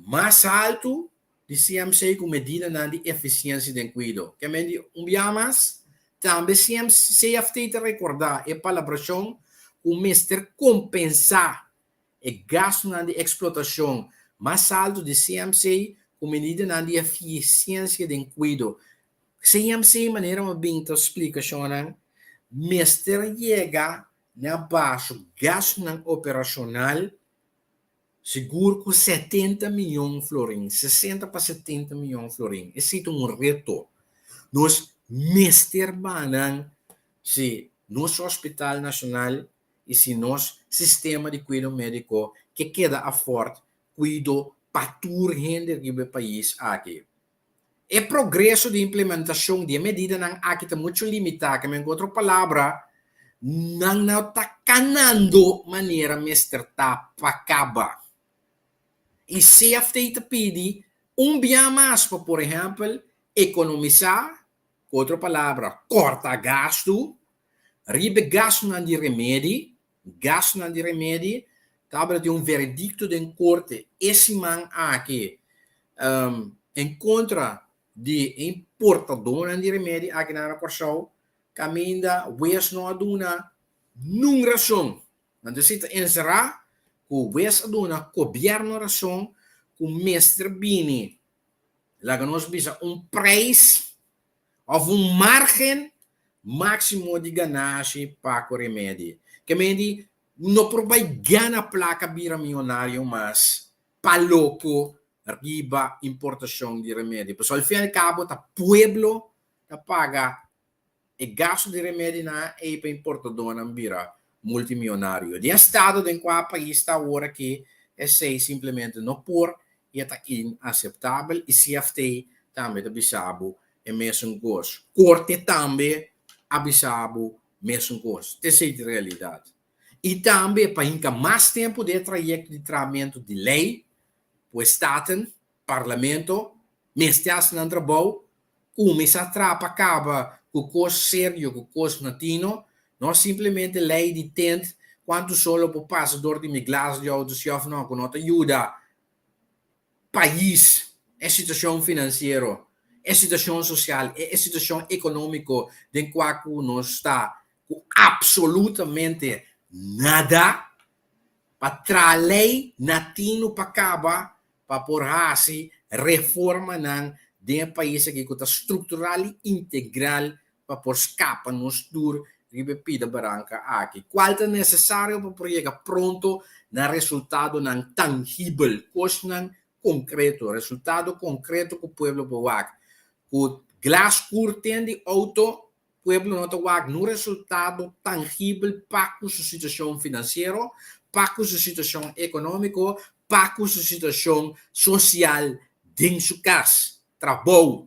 mas haltu di CMC ku medidanan di efisiensia den kuido. Ke men di un bia mas, Tambe CFT ta rekordá e palabrashon ku mester kompensá e gastunan di eksplotashon mas altu di CMC ku medidanan di efiesiensia den kuido. CMC, manera mi a bin ta splika shonnan, mester yega na basho gastunan operashonal sigur ku 70 miyon florin, 60 pa 70 miyon florin. Esei ta un reto. Nos mester banan si nos hospital nashonal i si nos sistema di kuido médiko ke keda afòrt kuido pa tur hende riba e pais aki. E progreso di implementashon di e medidanan aki ta muchu limitá, ke men ku otro palabra, nan no ta kanando manera mester ta pa kaba. I CFT ta pidi un bia mas pa, por ehèmpel, ekonomisá, ku otro palabra, kòrta gastu, Riba e gastunan di remedi, gastunan di remedi, tabata tin un veredikto den korte e siman aki en kontra di e importadónan di remedi aki na Kòrsou, kaminda wes no a duna nun rason. Anto esei ta enserá ku wes a duna gobièrnu rason ku mester bini, laga nos bisa, un preis Of un margen máximo di ganashi pa ku remedi. Ke medi no por bai gana plaka bira miyonario mas pa loko riba importashon di remedi. Pasobra al fin al kabo ta pueblo ta paga e gasto di remedinan ei pa importadónan bira multimiyonario. Den estado den kua pais ta awor aki esei simplemente no por i e ta inaseptabel i CFT tambe ta bisa bo e mesun kos. Korte tambe a bisa bo mesun kos. Ta esei ta realidat. I tambe pa hinka mas tempu den e trayekto di trahamentu di lei, pues Staten, Parlamento, mester hasi nan trabou, kuminsá traha pa kaba ku kos serio, ku kos natino, no simplemente lei di tent kuantu sol lo por pasa dor di mi glas di outo si òf no, ku no ta yuda pais, e situashon finansiero, e situashon sosial, e situashon ekonómiko den kua ku nos ta ku apsolutamente nada. Pa traha lei na tinu pa kaba pa por hasi reformanan den e pais aki ku ta struktural i integral pa por skapa nos tur riba e pida baranka aki, kual ta nesesario pa por yega pronto na resultadonan tangibel, kosnan konkreto, resultado konkreto ku pueblo por wak. Ku glas kurten di outo Pueblo no ta wak nun resultado tangibel pa ku su situashon finansiero, pa ku su situashon ekonómiko, pa ku su situashon sosial den su kas, trabou,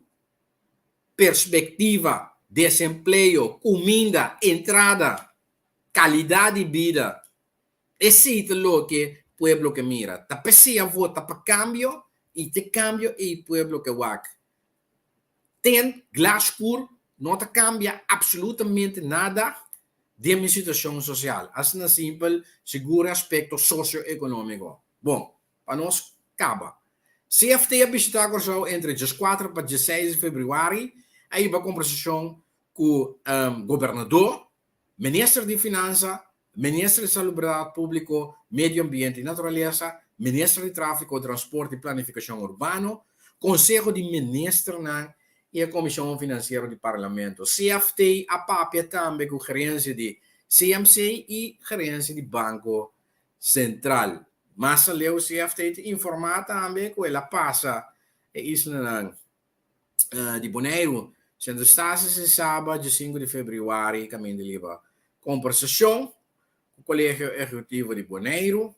perspektiva, desempleo, kuminda, entrada, kalidat di bida. Esei ta loke pueblo ke mira. Ta p'esei a vota pa kambio i t'e kambio ei pueblo ke wak. Ten glas skur no ta kambia absolutamente nada den mi situashon sosial. Asina simpel, sigur e aspekto sosioekonómiko. Bon, pa nos kaba. CFT a bishitá Kòrsou entre djeskuater pa djeseis di febrüari, a hiba kombersashon ku gobernadó, minister di Finansa, Minister di Salubridat Públiko, Medio Ambiente i Naturalesa, Minister di Tráfiko, Transporte i Planifikashon Urbano, Konseho di Ministernan i e Komishon Finansiero di Parlamento. CFT a papia tambe ku gerensia di CMC i gerensia di Banko Sentral. Mas aleu CFT ta informá tambe ku el a pasa e islanan di Boneiru, Sint Eustatius i Saba dje sinku di febrüari kaminda liba kombersashon ku Kolegio Ehekutivo di Boneiru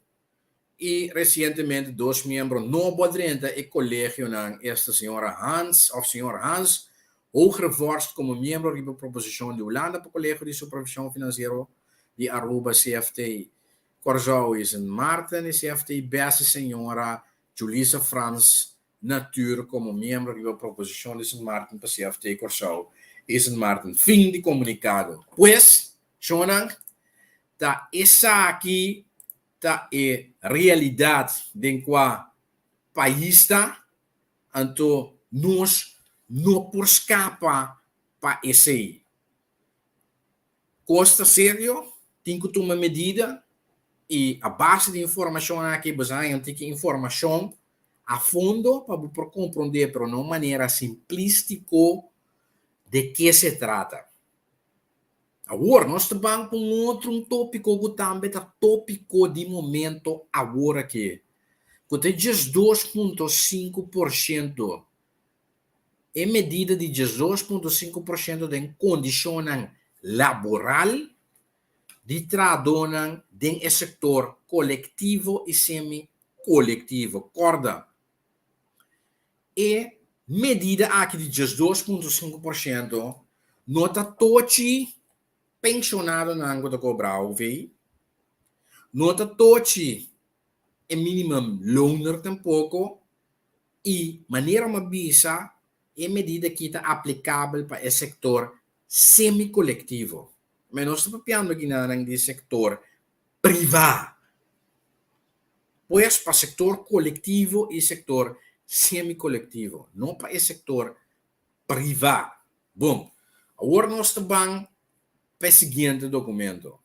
i resientemente dos miembro nobo a drenta e kolegionan esta señora Hans òf señor Hans Hoogervorst komo miembro riba proposishon di Hulanda pa Kolegio di Supervishon Finansiero di Aruba, CFT, Kòrsou i Sint Maarten i CFT Bes i señora Julisa Frans Natuur komo miembro riba proposishon di Sint Maarten pa CFT Kòrsou i Sint Maarten. Fin di komunikado. Pues, shonnan, ta esaki ta e realidat den kua pais ta, anto nos no por skapa pa esei. Kos ta serio, tin ku tuma medida i a base di informashon aki bo sa haña un tiki informashon a fondo pa bo por komprondé pero na un manera simplístiko de ke se trata. Awor nos ta ban pa un otro un tópiko ku tambe ta tópiko di momento awor aki, ku ta 12.5%. E medida di 12.5% den kondishonnan laboral di trahadónan den e sektor kolektivo i semi-kolektivo. Kòrda, e medida aki di 12.5% no ta tochi penshonadonan ku ta kobra AOV, no ta tochi e minimum loner tampoko i manera mi a bisa e medida aki ta aplikabel pa e sektor semi-kolektivo. Ma nos ta papiando akinan di sektor privá. Pues pa sektor kolektivo i sektor semi-kolektivo, no pa e sektor privá. Bon, awor nos ta ban pa e siguiente dokumento.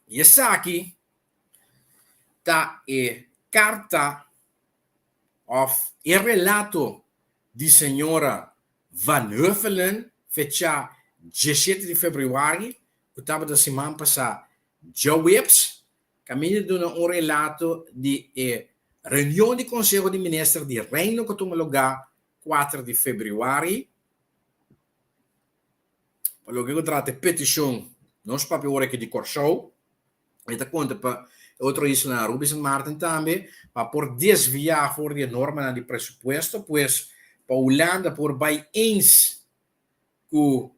I esaki ta e karta òf e relato di señora Van Huffelen fechá 17 di febrüari, ku tabata siman pasá djaweps. Kaminda duna un relato di e reunion di Konseho di Minister di Reino ku tuma lugá 4 di febrüari. Pa loke ku trata e petishon, nos papia ora aki di Kòrsou, e ta konta pa e otro islanan Aruba i Sint Maarten tambe, pa por desviá for di e normanan di presupuesto, pues pa Hulanda por bai eens ku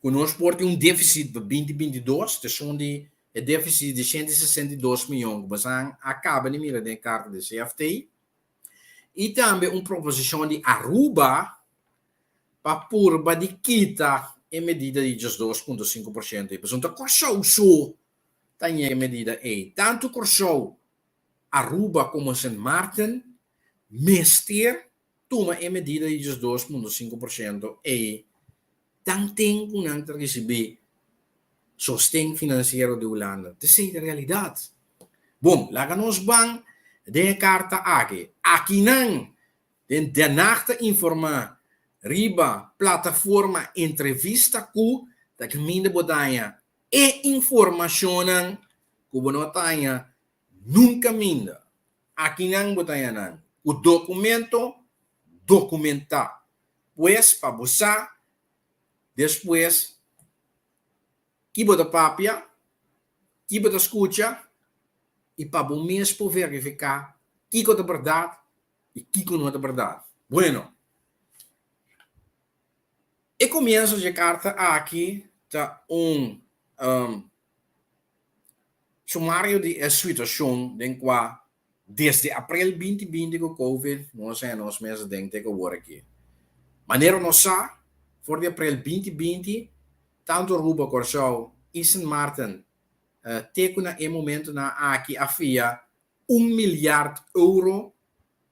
ku nos por tin un deficit pa 2022, te son di e deficit di 162 miyon ku boso a kaba di mira den e karta di CFT, i tambe un proposishon di Aruba pa purba di kita e medida di 12.5% ei. Pasobra ta Kòrsou so ta ña e medida ei. Tantu Kòrsou, Aruba komo Sint Maarten mester tuma e medida di 12.5% ei tan ten ku nan ta risibí sosten finansiero di Hulanda. Ta esei ta realidat. Bon, laga nos ban den e karta aki. Akinan den Den Haag ta informá riba plataforma Entrevista ku ta kaminda bo ta haña e informashonnan ku bo no ta haña nunka minda. Akinan bo ta haña nan ku dokumento dokumentá. Pues pa bo sa despues ki bo ta papia, ki bo ta skucha i pa bo mes por verifiká kiko ta bèrdat i kiko no ta bèrdat. Bueno, e komienso dje karta aki ta un sumario di e situashon den kua Desde aprel 2020 ku Covid nos a haña nos mes aden te ku awor aki. Manera nos sa, for di aprel 2020 tantu Aruba, Kòrsou i Sint Maarten te ku na e momentunan aki a fia un milyard euro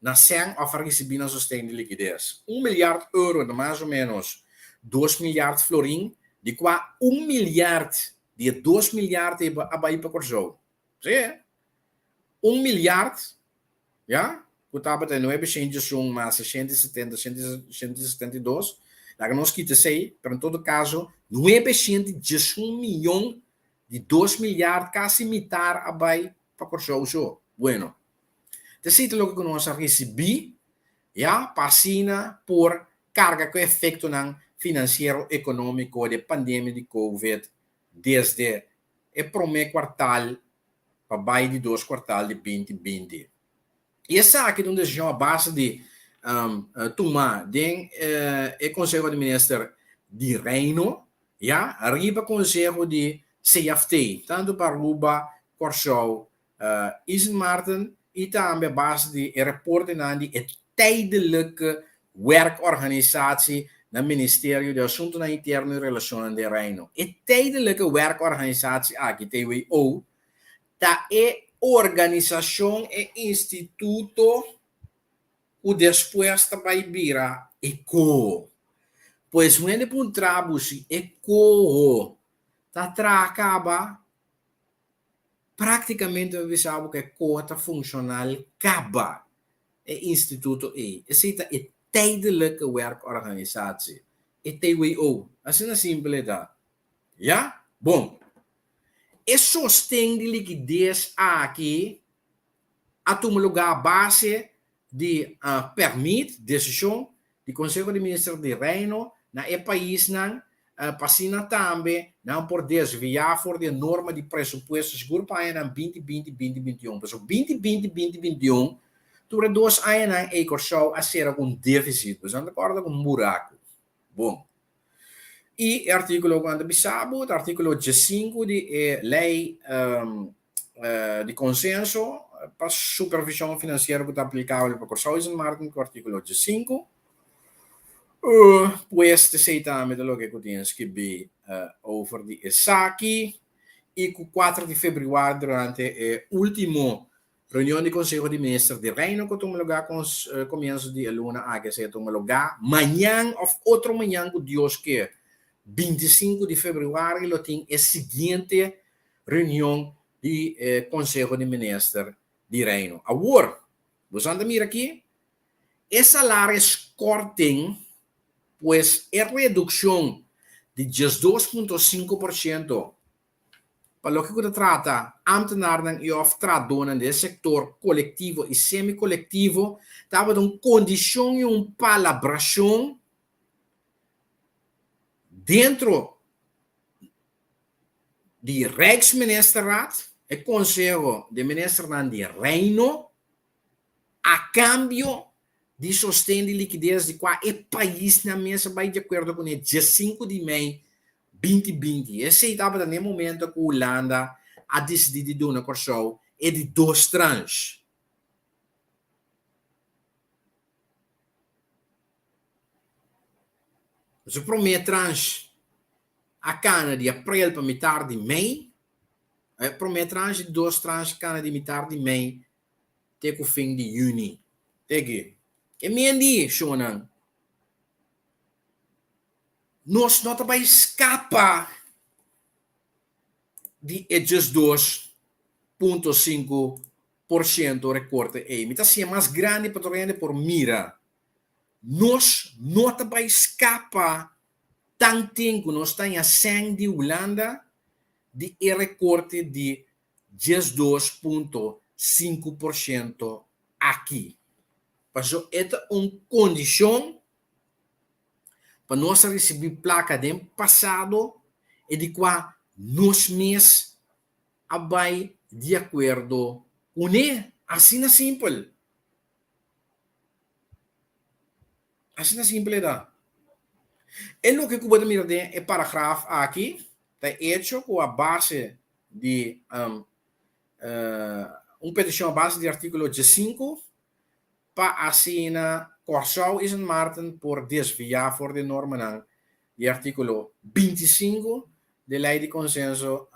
na sèn òf a risibí nan sosten di likides. Un milyard euro ta mas o ménos 2 milyard florin, di kua un milyard di e 2 milyard ei a bai pa Kòrsou. Sí. 1 milyard, ya, ku tabata 901 mas 670, 172, laga nos kita esei, pero en todo kaso, 911 mion di 2 milyard, kasi mitar a bai pa Kòrsou so. Bueno, ta esei ta loke ku nos a risibí, ya, pa asina por karga ku e efektonan finansiero ekonómiko di e pandemia di Covid desde e promé kuartal pa bai di dos kuartal di 2020. I esaki ta un desishon a base di tuma den e Konseho di Minister di Reino, ya, riba konseho di CFT, tantu pa Aruba, Kòrsou i Sint Maarten, i tambe a base di e reportenan di e Tijdelijke Werkorganisatie na Ministerio di Asuntunan Interno i Relashonnan den Reino. E Tijdelijke Werkorganisatie aki, TWO, ta e organisashon, e instituto ku despues ta bai bira ECO. Pues un hende puntra bo si e koho ta traha kaba, práktikamente mi bisa bo ku e koho ta funshonal kaba, e instituto ei. Esei ta e Tijdelijke Werkorganisatie, e TWO. Asina simpel e ta. Ya? Bon. E sosten di likides aki a tuma lugá a base di pèrmit, desishon, di Konseho di Minister di Reino na e paisnan pa asina tambe nan por desviá for di e norma di presupuesto sigur pa añanan binti binti, binti binti un. Pasobra binti binti, binti binti un, tur e dos añanan ei Kòrsou a sera ku un défisit, bo sa ta kòrda ku un buraku. Bon. I e artíkulo ku nan ta bisa bo ta artíkulo diesinku di e lei di konsenso pa supervishon finansiero ku ta aplikabel pa Kòrsou i Sint Maarten ku artíkulo diesinku. Pues esei tambe ta loke ku tin skibí over di esaki i ku kuater di febrüari durante e último Reunion di Conseho di Minister di Reino cu tuma lugar comienzo di e luna aki esey a tuma lugar mañan of otro mañan cu Dios kier 25 di februari lo tin e siguiente reunion di e Conseho di Minister di Reino. Awor, boso ta mira aki e salariskorting pues e reduccion di 12.5% Pa loke ku ta trata ámtenarnan i òf trahadónan den e sektor kolektivo i semi-kolektivo tabata un kondishon i un palabrashon dentro di Rijksministerraad, e konseho di ministernan di Reino, a kambio di sosten di likides di kua e paisnan mes a bai di akuerdo kuné diesinku di mei binti binti. Esei tabata n'e momento ku Hulanda a disidí di duna Kòrsou e di dos tranche. Su promé tranche a kana di aprel pa mitar di mei, e promé tranche di dos tranche kana di mitar di mei te ku fin di yüni. Te ki e miendi, shonnan. Nos no ta bai skapa di e 12.5% rekorte ei. Mi ta hasié mas grandi pa tur hende por mira. Nos no ta bai skapa tanten ku nos ta haña sèn di Hulanda di e rekorte di 12.5% aki. Pasobra e ta un kondishon pa nos a risibí plaka den pasado i di kua nos mes a bai di akuerdo kuné. Asina simpel. Asina simpel e ta. E loke ku bo ta mira den e paragraf aki ta e echo ku a base di un petishon a base di artíkulo diesinku pa asina Kòrsou i Sint Maarten por desviá for di e normanan di artíkulo 25 di Lei di Konsenso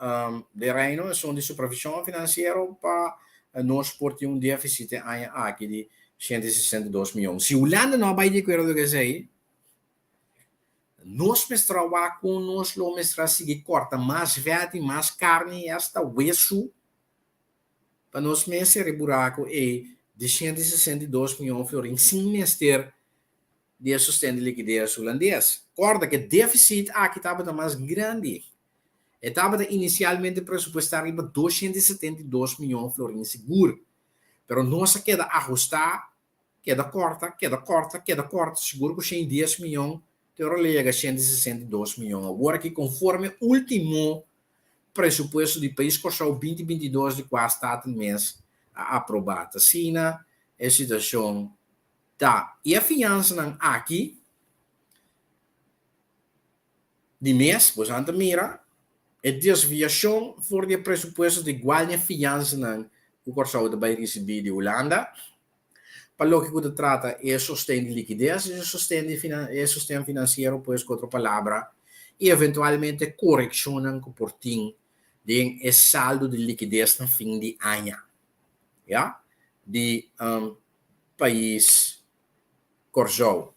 di Reino, esun di supervishon finansiero pa nos por tin un défisit e aña aki di 162 mion. Si Hulanda no a bai di akuerdo ku esei, nos mester a wak kon nos lo mester a sigui kòrta mas vèt i mas karni i asta wesu Pa nos mester e buraco ey di 162 miyon florin sin mester di e sosten di likides Hulandes. Corda cu e deficit aki tabata mas grandi. E tabata inicialmente presupuesta riba 272 miyon florin sigur. Pero nos a keda ahusta, keda corta, keda corta, keda corta, sigur cu 110 miyon te ora lo yega 162 miyon. Awor aki conforme ultimo Presupuesto di Pais Kòrsou binti binti dos di kua Staten mes a aprobá. Ta asina e situashon ta. I e fiansanan aki di mes, boso ta mira e desviashon for di e presupuesto ta igual na e fiansanan ku Kòrsou ta bai risibí di Hulanda. Pa loke ku ta trata e sosten di likides, e sosten di e sosten finansiero pues ku otro palabra i eventualmente korekshonnan ku por tin den e saldo di likides na fin di aña ya di pais Kòrsou.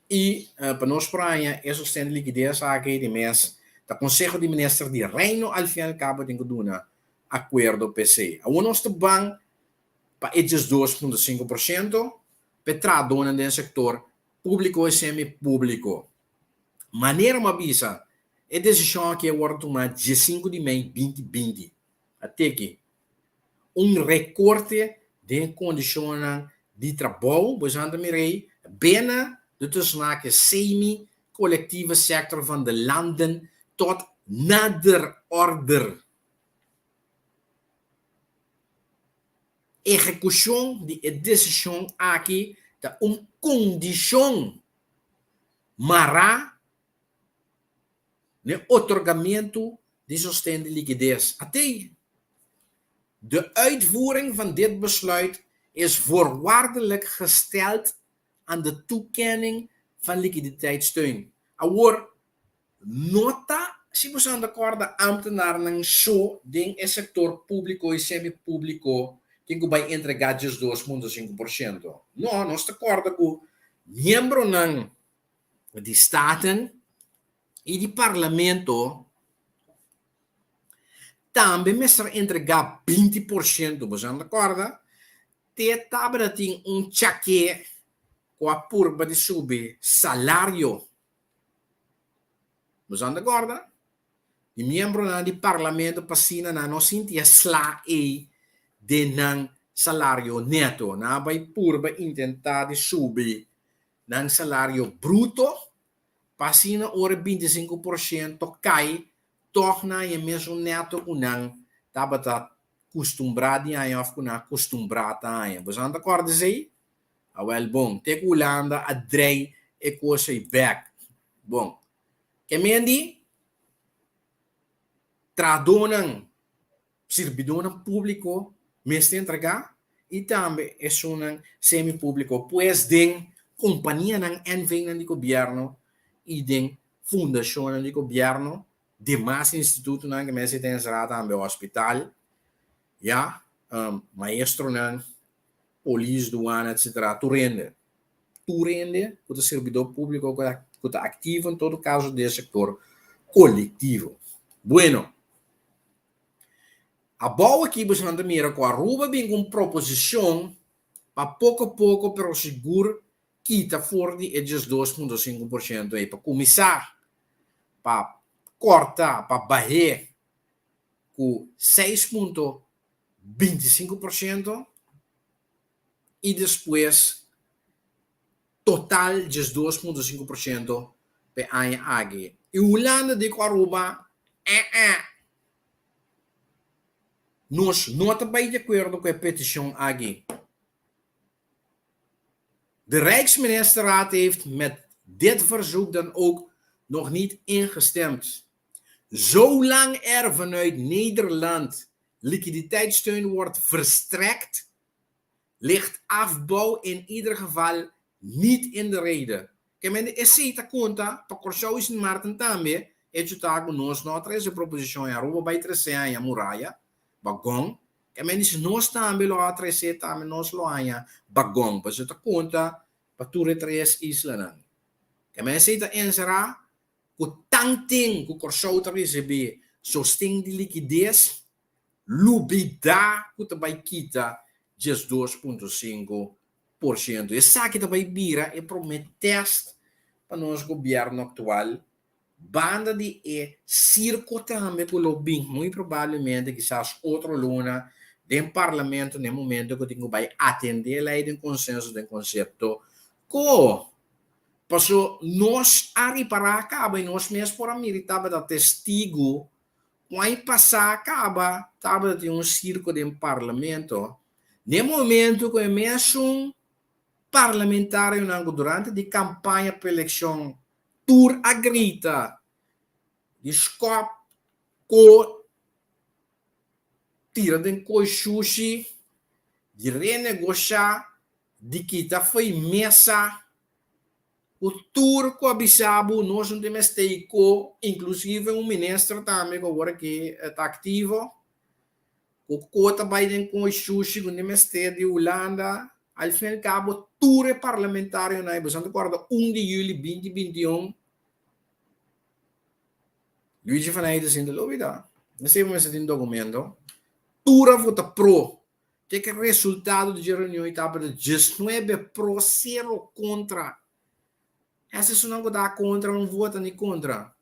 I pa nos por haña e sosten di likides aki di mes ta Konseho di Minister di Reino al fin al kabo tin ku duna akuerdo p'esei. Awor nos ta ban pa e 12.5% p'e trahadónan den sektor públiko i semi-públiko. Manera mi a bisa, e desishon aki a wòrdu tumá 15 di mei 2020. A teki un rekorte den kondishonnan di trabou, bo esnan ta mira ei, binnen de tussen haakjes semi-collectieve sector van de landen tot nader order. Ehekushon di e desishon aki ta un kondishon mará n'e otorgamentu di sosten di likides. Atei, De uitvoering van dit besluit is voorwaardelijk gesteld aan de toekenning van liquiditeitssteun. Awor, no ta si bo sa kòrda ámtenarnan so den e sektor públiko i semi-públiko tin ku bai entregá 12.5%. No, nos ta kòrda ku miembronan di Staten i di Parlamento tambe mester entregá 20%. Bo sa kòrda? Te tabata tin un chaké ku a purba di subi salario. Bo sa kòrda? Di miembronan di Parlamento pa asina nan no sinti e sla ei den nan salario neto. Nan a bai purba intentá di subi nan salario bruto pa asina ora e 25% kai tòg nan haña e mesun neto ku nan tabata kustumbrá di haña òf ku nan a kustumbrá ta haña. Bo sa ta kòrda esei? Awèl bon, te ku Hulanda a drei e kos ei bèk. Bon, ke men di trahadónan, sirbidónan públiko mester entregá i tambe esunnan semi-públiko, pues den kompanianan NV-nan di gobièrnu i den fundashonnan di gobièrnu, demas institutonan ke mester ta enserá tambe, hospital, ya, maestronan, polis, duana, etcetera, tur hende, tur hende ku ta sirbidó públiko ku ta aktivo en todo kaso den sektor kolektivo. Bueno, abou aki bosonan ta mira ku Aruba bin ku un proposishon pa poko poko pero sigur kita for di e 12.5% ei, pa kuminsá pa kòrta, pa bah'é ku 6.25% i despues total 12.5% p'e aña aki. I Hulanda di ku Aruba, eh eh, nos no ta bai di akuerdo ku e petishon aki. De Rijksministerraad heeft met dit verzoek dan ook nog niet ingestemd. Zolang er vanuit Nederland liquiditeitssteun wordt verstrekt, ligt afbouw in ieder geval niet in de rede. Ke men esei ta konta pa Kòrsou i Sint Maarten tambe, hecho ta ku nos no a trese proposishon i Aruba bai trese haña muraya, bagon. Ke men di si nos tambe lo a trese tambe nos lo haña bagon, pasobra ta konta pa tur e tres islanan. Ke men esei ta enserá ku tanten ku Kòrsou ta risibí sosten di likides, lubidá ku ta bai kita 12.5%. Esaki ta bai bira e promé tèst pa nos gobièrnu aktual, banda di e sirko tambe ku lo bin muy probablemente kisas otro luna den parlamento na e momento ku tin ku bai atendé lei den konsenso den konsepto ku Paso nos a ripará kaba i nos mes por a mira i tabata testigu ku aña pasá kaba tabata tin un sirko den parlamento. Na e momento ku e mesun parlamentarionan ku durante di kampaña pa elekshon tur a grita di skòp ko tira den koi shushi, di renegoshá Di kita fo'i mesa ku tur ku a bisa bo nos no tin mester i ko, inklusive un minister tambe ku awor aki ta aktivo, ku ko ta bai den kon shushi ku no tin mester di Hulanda. Al fin al cabo tur e parlamentarionan, boso ta corda un di juli binti 21, Luigi van Eijden sinta lobi ta. No sé mester tin documento. Tur a vota pro. Te ke resultado di dje reunion tabata 19 pro, 0 contra. Esta esunnan ku ta kontra no vota ni kontra.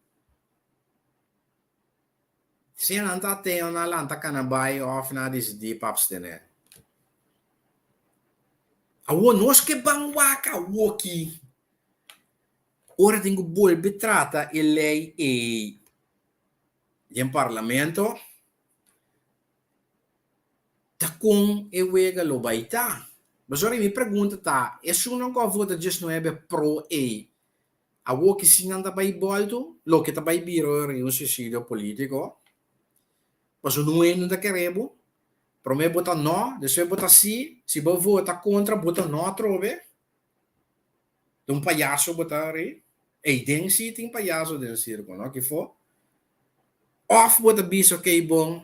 Sea nan ta ateo nan lanta kana bai òf nan a disidí pa apstené. Awor nos ke ban wak awoki ora tin ku bolbe trata e lei ei den parlamento. Ta kon e wega lo bai ta? Pasobra mi pregunta ta, esunnan ku a vota 19 pro ei, awor ki si nan ta bai bòltu, loke ta bai bira ora un suisidio polítiko? Pasobra nun hende no ta kere bo. Promé bo ta nò, despues bo ta sí, si bo vota kontra bo ta nò atrobe. Ta un payaso bo ta ri. Ei den sí tin payaso den sirko, no? Kifo? Òf bo ta bisa okey bon,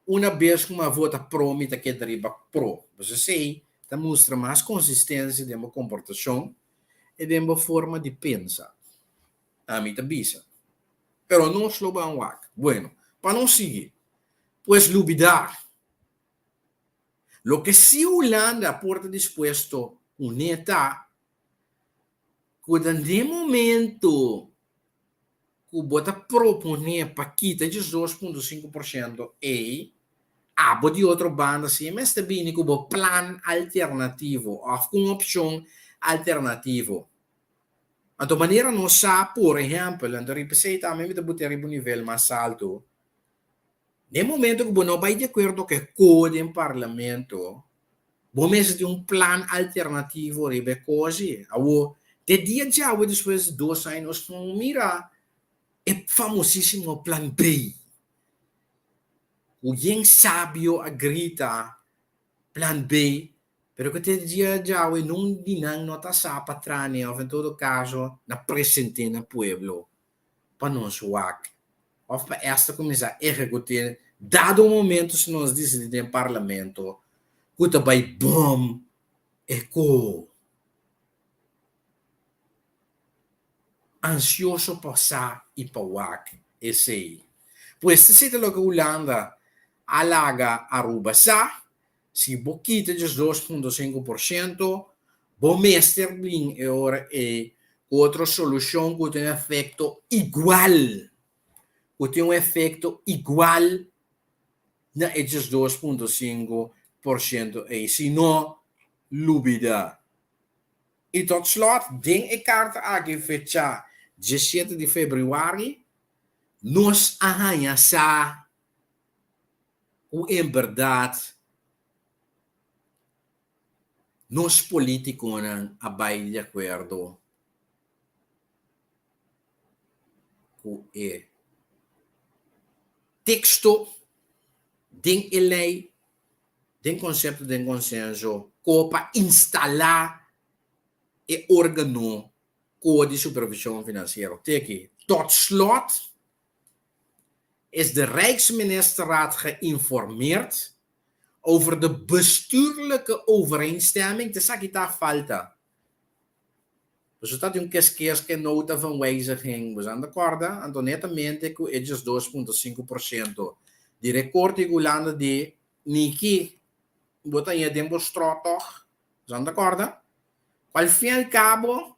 una bes ku mi a vota pro mi ta keda riba pro. Pasobra esei ta mustra mas konsistensia den bo komportashon i den bo forma di pensa. Ami ta bisa. Pero nos lo ban wak. Bueno, pa nos sigui. Pues lubidá. Loke si Hulanda por ta dispuesto kuné ta ku ta den momento ku bo ta proponé pa kita 12.5% ei, abo di otro banda si mester bini ku bo plan alternativo òf ku un opshon alternativo. Anto manera nos sa, por ehèmpel, anto riba esei tambe mi ta bot'é riba un nivel mas alto, Den momento ku bo no bai di akuerdo ku e ko den parlamento, bo mester tin un plan alternativo riba e kosi. Awor, te dia djawe despues di dos aña nos no mira e famosísimo plan B. Ku yen sabio a grita plan B, pero ku te dia djawe nun di nan no ta sa pa trane òf en todo kaso na present'é na pueblo. Pa nos wak of pa esta kuminsá ehekut'é dado momento si nos disidí den parlamento ku ta bai bom e ko. Ansioso pa sa i pa wak esei. Pues esei ta loke Hulanda a laga Aruba sa, si bo kita djes 2.5% bo mester bin e ora ei ku otro solushon ku tin un efekto igual, ku tin un efekto igual na e 12.5% ei, si no lubida. I tot slot, den e karta aki fechá 17 di febrüari, nos a haña sa ku en bèrdat nos polítikonan a bai di akuerdo ku e teksto den e lei, den konsepto, den konsenso ko pa instalá e órgano ko di supervishon finansiero. Te aki. Tot slot is de Rijksministerraad geïnformeerd over de bestuurlijke overeenstemming, t'esaki ta falta. Boso ta tin un keskes ke nota van wijziging, boso anda kòrda? Anto netamente ku e 12.5% di rekorte ku Hulanda di Niki bo ta haña den bo strò tòg, boso anda kòrda? Ku al fin al kabo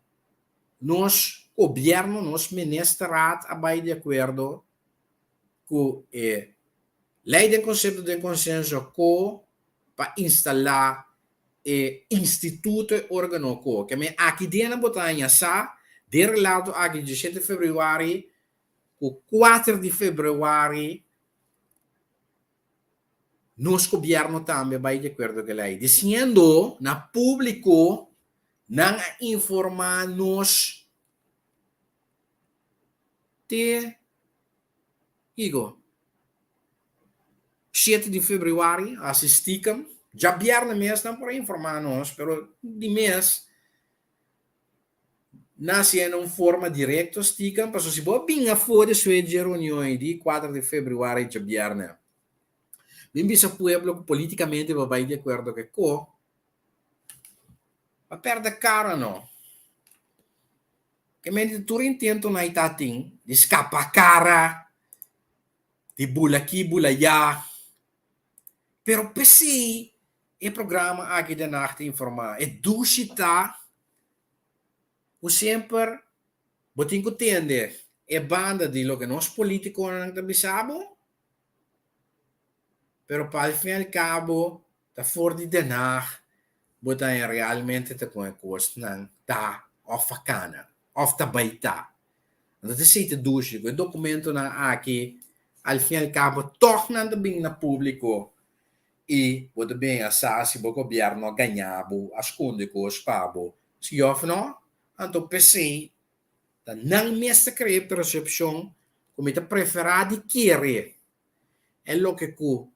nos gobièrnu, nos ministerraad a bai di akuerdo ku e lei den konsepto den konsenso ko pa instalá e instituto e órgano ko. Ke men aki den bo ta haña sa den relato aki 17 febrüari ku 4 di febrüari nos gobièrnu tambe bai di akuerdo ku e lei disiendo na públiko nan a informá nos te kiko 7 di febrüari hasi stikem djabièrnè mes nan por a informá nos pero di mes nan hasié na un forma direkto stikem pasobra si bo a bin afó despues dje reunion ei di 4 di febrüari djabièrnè bin bisa pueblo ku politikamente bo a bai di akuerdo ku e ko. Pa perde kara no. Ke mente tur intento nan ta tin di skapa kara, di bula aki bula ya. Pero p'esei e programa aki Den Haag ta informá. E dushi ta ku semper bo tin ku tende e banda di loke nos politikonan ta bisa bo, pero pa al fin y al cabo ta for di Den Haag bo ta haña realmente ta kon e kosnan ta òf a kana òf ta bai ta. Anto ta esei ta dushi ku e dokumentonan aki al fin y al cabo tòg nan ta bin na públiko i bo ta bin a sa si bo gobièrnu a gaña bo, a skonde kos pa bo, si òf no. Anto p'esei ta nan mes ta krea e persepshon ku mi ta preferá di kere e loke ku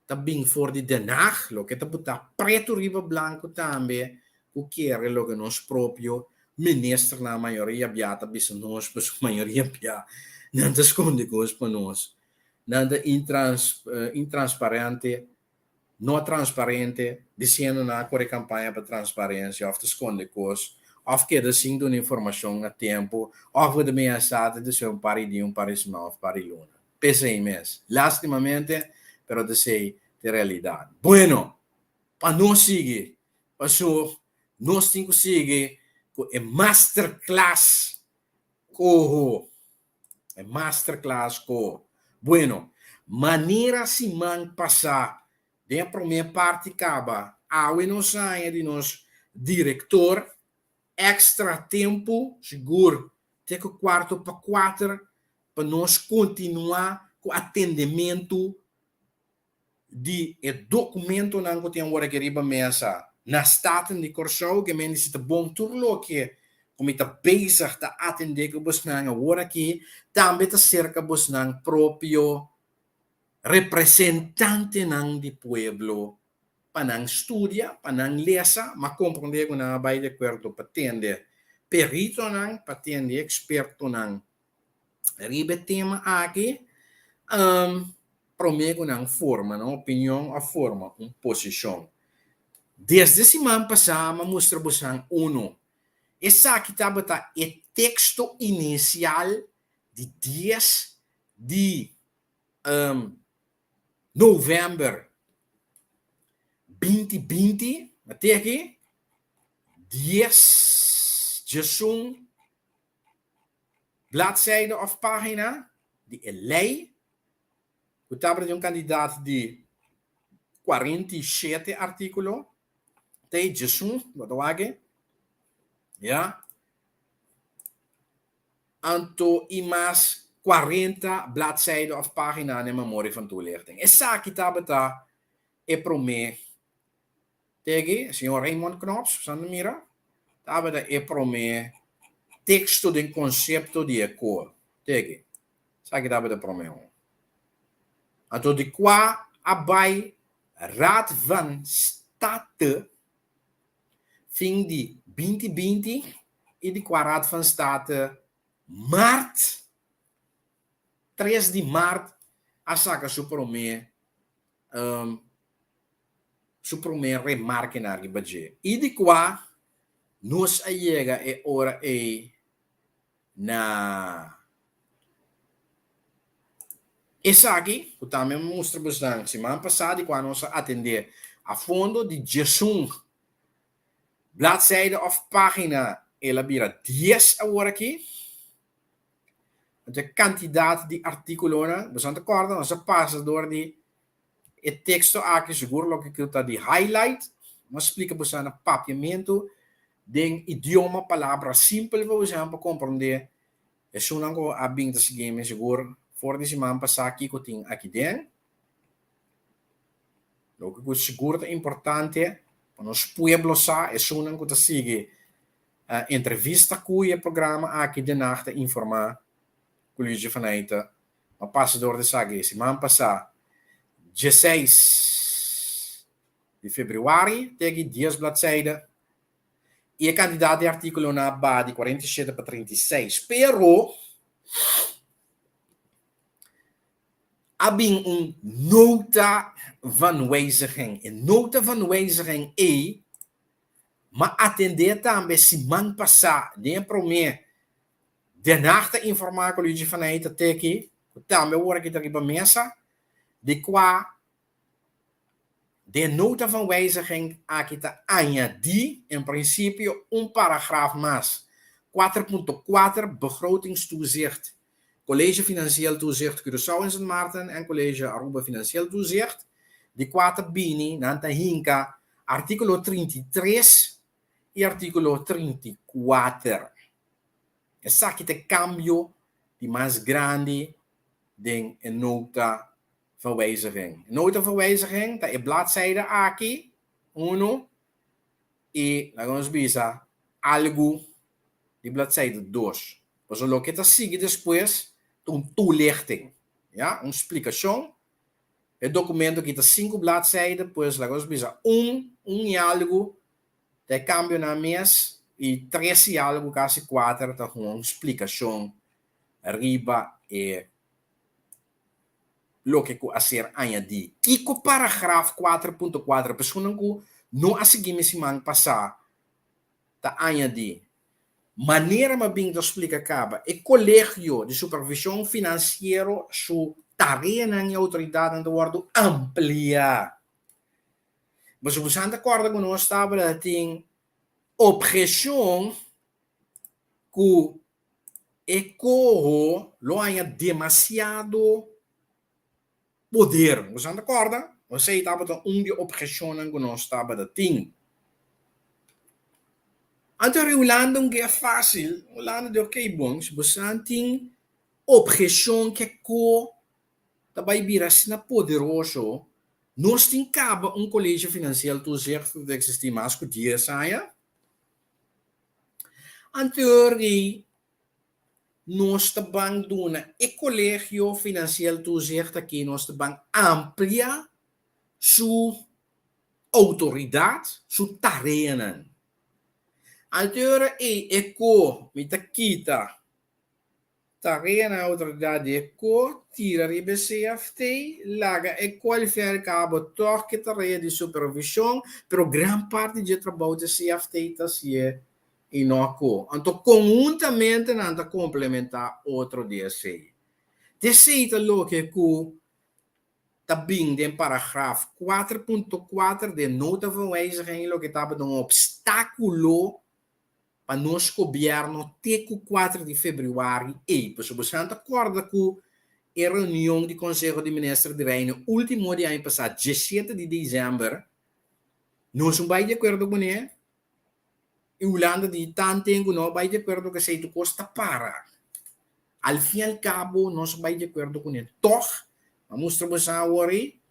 ta bin for di Den Haag, loke ta butá pretu riba blanku tambe ku kere loke nos propio ministernan mayoria bia ta bisa nos, pasobra mayoria bia nan ta skonde kos pa nos, nan ta intransparente, no transparente, diciendo nan a kore kampaña pa transparencia òf ta skonde kos, òf keda sin duna informashon na tempu, òf bo ta bin a sa ta despues un par di dia, un par di siman òf par di luna. P'esei mes. Lastimamente, pero ta esei ta e realidat. Bueno, pa nos sigui, paso nos tin ku sigui ku e masterclass koho. E masterclass koho. Bueno, manera siman pasá den e promé parti kaba, awe nos haña di nos direktor extra tempu, sigur te ku kuarto pa kuater, pa nos kontinuá ku atendementu di e dokumentonan ku tin awor aki riba mesa na Staten di Kòrsou, ke men di si ta bon tur loke ku mi ta bezig ta atendé ku bosnan awor aki tambe ta serka bosnan propio representantenan di pueblo pa nan studia, pa nan lesa, ma komprondé ku nan a bai di akuerdo pa tende peritonan, pa tende ekspertonan Riba e tema aki, promé ku nan forma nan opinion òf forma un posishon. Desde siman pasá mi a mustra bosan unu. Esaki tabata e teksto inisial di dies di novèmber 2020. M'a te aki, dies djesun Bladzijde of pagina di e ley cu tabata di un cantidad di 47 articulo, te e djesun, bo ta wak e, ya, anto y mas 40 bladzijde of pagina na e memoria van toelichting. Esaki tabata e prome Tegi, señor Raymond Knops, bo sa mira, tabata e promé teksto den konsepto di e kor. Tegi, esaki tabata e promé un. Anto di kua a bai Raad van State fin di 2020 i di kua Raad van State mart, 3 di mart a saka su promé su promé remarkenan riba dje i di kua nos a yega e ora ei na esaki ku tambe mi mustra bosnan siman pasá di kua nos a atendé a fondo di djesun bladzijde òf página el a bira dies awor aki. Anto e kantidat di artíkulonan boso ta kòrda nos a pasa dor di E teksto aki sigur loke ku ta di highlight. Nos splika boso na papiamentu den idioma palabra simpel pa boso pa komprondé. Esunnan ku a bin ta sigui mi sigur for di siman pasá kiko tin aki den. Loke ku sigur ta importante pa nos pueblo sa, esunnan ku ta sigui entrevista ku e programa aki Den Haag ta informá ku Luigi van Eijten A pasa dor di esaki e siman pasá, dieseis di febrüari te aki dies bladzijde i e kantidat di artíkulonan a baha di 47 pa 36. Pero a bin un nota van wijziging. E nota van wijziging ei. M'a atendé tambe siman pasá den e promé Den Haag ta informá ku Luigi Faney ta teki ku tambe awor aki ta riba mesa di kua den nota van wijziging aki ta añadí en prinsipio un paragraf mas, 4.4 Begrotingstoezicht, College Financieel Toezicht Curaçao en Sint Maarten en College Aruba Financieel Toezicht, di kua ta bini nan ta hinka artíkulo 33 i artíkulo 34. Esaki ta e kambio di mas grandi den e nota van wijziging. E nota van wijziging ta e bladzijde aki, uno, i laga nos bisa algu di bladzijde dos. Pasobra loke ta sigui despues ta un toelichting, ya, un splikashon. E dokumento aki ta sinku bladzijde, pues laga nos bisa un, un i algu ta e kambionan mes i tres i algu, kasi kuater, ta un splikashon riba e loke ku a ser añadí. Kiko paragraf 4.4, personanan ku no a sigui mi siman pasá, ta añadí? Manera mi a bin ta splika kaba, e Kolegio di Supervishon Finansiero su tareanan i outoridatnan ta wòrdu ampliá. Boso ku ta kòrda ku nos tabata tin obheshon ku E koho lo haña demasiado poder. Bo sa ta kòrda? Esei tabata un di e obheshonnan ku nos tabata tin. Anto ri Hulanda un ke fásil. Hulanda di okey bon, si bo sa tin obheshon ke ko ta bai bira asina poderoso, nos tin kaba un College Financieel Toezicht ku ta eksistí mas ku dies aña. Anterior di nos ta ban duna e Colegio Financieel Toezicht aki nos ta ban amplia su autoridad, su tareanan. Anterior ei e co mi ta kita Tarea na outoridat di e ko tira riba e CFT, laga e ko al fin al kabo tòg ke tarea di supervishon, pero gran parti dje trabou di e CFT ta hasié i no a ko. Anto konhuntamente nan ta komplementá otro di esei. T'esei ta loke ku ta bin den paragraf 4.4 den Nota van Wijziging loke tabata un opstákulo pa nos gobierno te cu 4 di februari ey. Pasobra boso ta corda cu e reunion di Conseho di Minister di Reino ultimo di aña pasa, 17 di december, nos no bay di acuerdo cune y Hulanda di tanten cu no bay di acuerdo cu esey tur cos ta para. Al fin y al cabo nos bay di acuerdo cune. Toch, a mustra boso awor ey,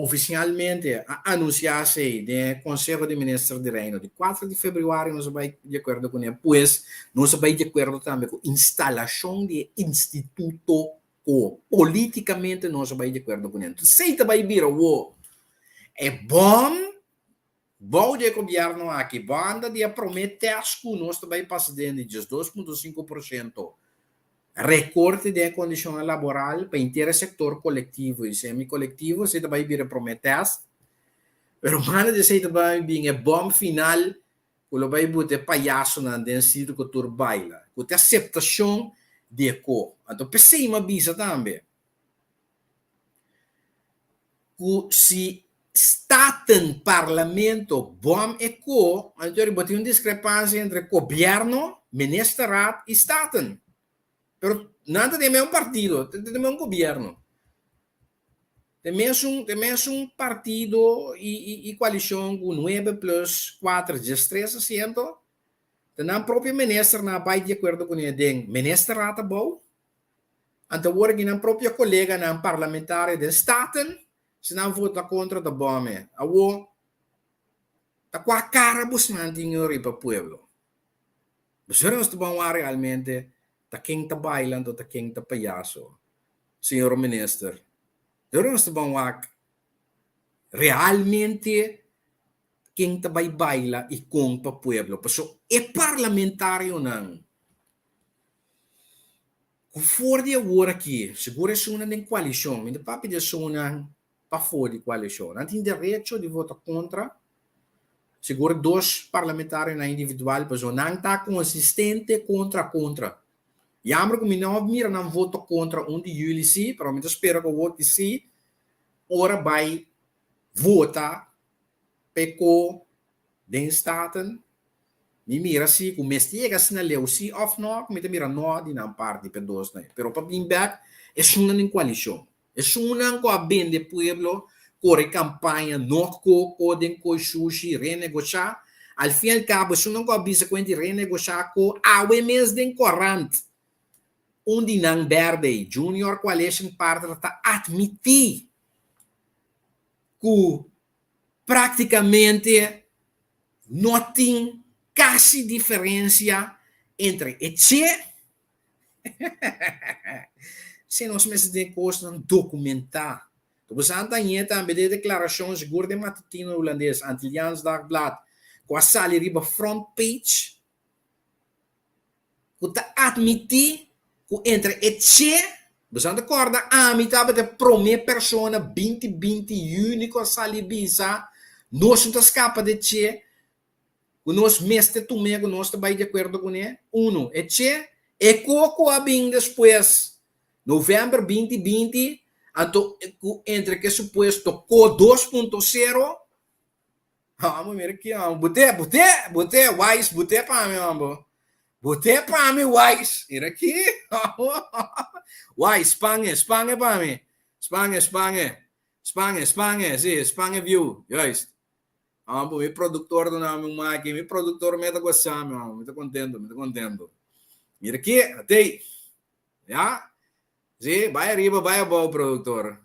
Ofisialmente a anunsiá esei den e Konseho di Minister di Reino di 4 di febrüari. Nos a bai di akuerdo kuné. Pues nos a bai di akuerdo tambe ku instalashon di e instituto ku polítikamente nos a bai di akuerdo kuné. Entonces esei ta bai bira awor e bòm bou di e gobièrnu aki, banda di e promé tèst ku nos ta bai pasa den di 12.5% rekorte den e kondishonnan laboral pa henter e sektor kolektivo i semi-kolektivo, esei ta bai bira e promé tèst. Pero banda di esei ta bai bin e bòm final ku lo bai buta e payasonan den sirko tur baila, ku ta aseptashon di e ko. Anto p'esei mi a bisa tambe ku si Staten, Parlamento, bòm e ko, anto riba tin un diskrepansia entre gobièrnu, Ministerraad i Staten. Pero nan ta den mesun partido, ta den mesun gobièrnu. Den mesun, den mesun partido i, i, i koalishon ku nuebe plus kuater, diestres asiento, ta nan propio ministernan a bai di akuerdo kuné den Ministerraad abou, Anto awor aki nan propio koleganan parlamentario den Staten, si nan vota kontra ta bome. Awor, ta kua kara bosnan tin yo riba pueblo? Boso nos ta bon wak realmente ta ken ta baila anto ta ken ta payaso, señor minister. Ora nos ta bon wak realmente ken ta bai baila i kon pa pueblo. Paso e parlamentarionan Ku for di awor aki, sigur esunnan den koalishon, mi ta papia di esunnan pafó di koalishon, nan tin derecho di vota kontra. Sigur dos parlamentarionan individual pasobra nan ta konsistente kontra kontra. Jammer ku mi no a mira nan voto kontra un di yuli si, pero mi ta spera ku awor ki si ora bai vota p'e ko den Staten mi mira si ku mester yega asina leu si òf no, ku mi ta mira no di nan parti p'e dosnan ei. Pero pa bin bèk esunnan den koalishon. Esunnan ku a bende pueblo, kore kampaña, no koko den koi shushi, renegoshá. Al fin al kabo esunnan ku a bisa ku hende renegoshá ko awe mes den korant. Un di nan bèrdè, Junior Coalition Partner ta atmití ku práktikamente no tin kasi diferensia entre e che Si nos mester den kosnan dokumentá. Ta bo sa tañe tambe den deklarashon sigur den matutino hulandes, Antilliaans Dagblad, ku a sali riba front page, ku ta atmití ku entre e che, bo sa ta kòrda ami tabata e promé persona binti binti yüni ku a sali bisa nos no ta skapa di che, ku nos mester tum'é ku nos ta bai di akuerdo kuné? Unu, e che e ko ku a bin despues, novèmber binti binti, anto ku entre ke supuesto ko dos punto sero, amo mira ki amo, but'é, but'é, but'é, wise, but'é pa mi amo, but'é pa mi wise, mira ki amo, wise, span'e, span'e pa mi, span'e, span'e, span'e, span'e, si, span'e view, juist. Amo, mi productor ta nami un maki, mi productor me ta gosa mi, amo, mi ta contento, mi ta contento. Mira aki, atei. Ya? Si, bai ariba, bai abou, productor.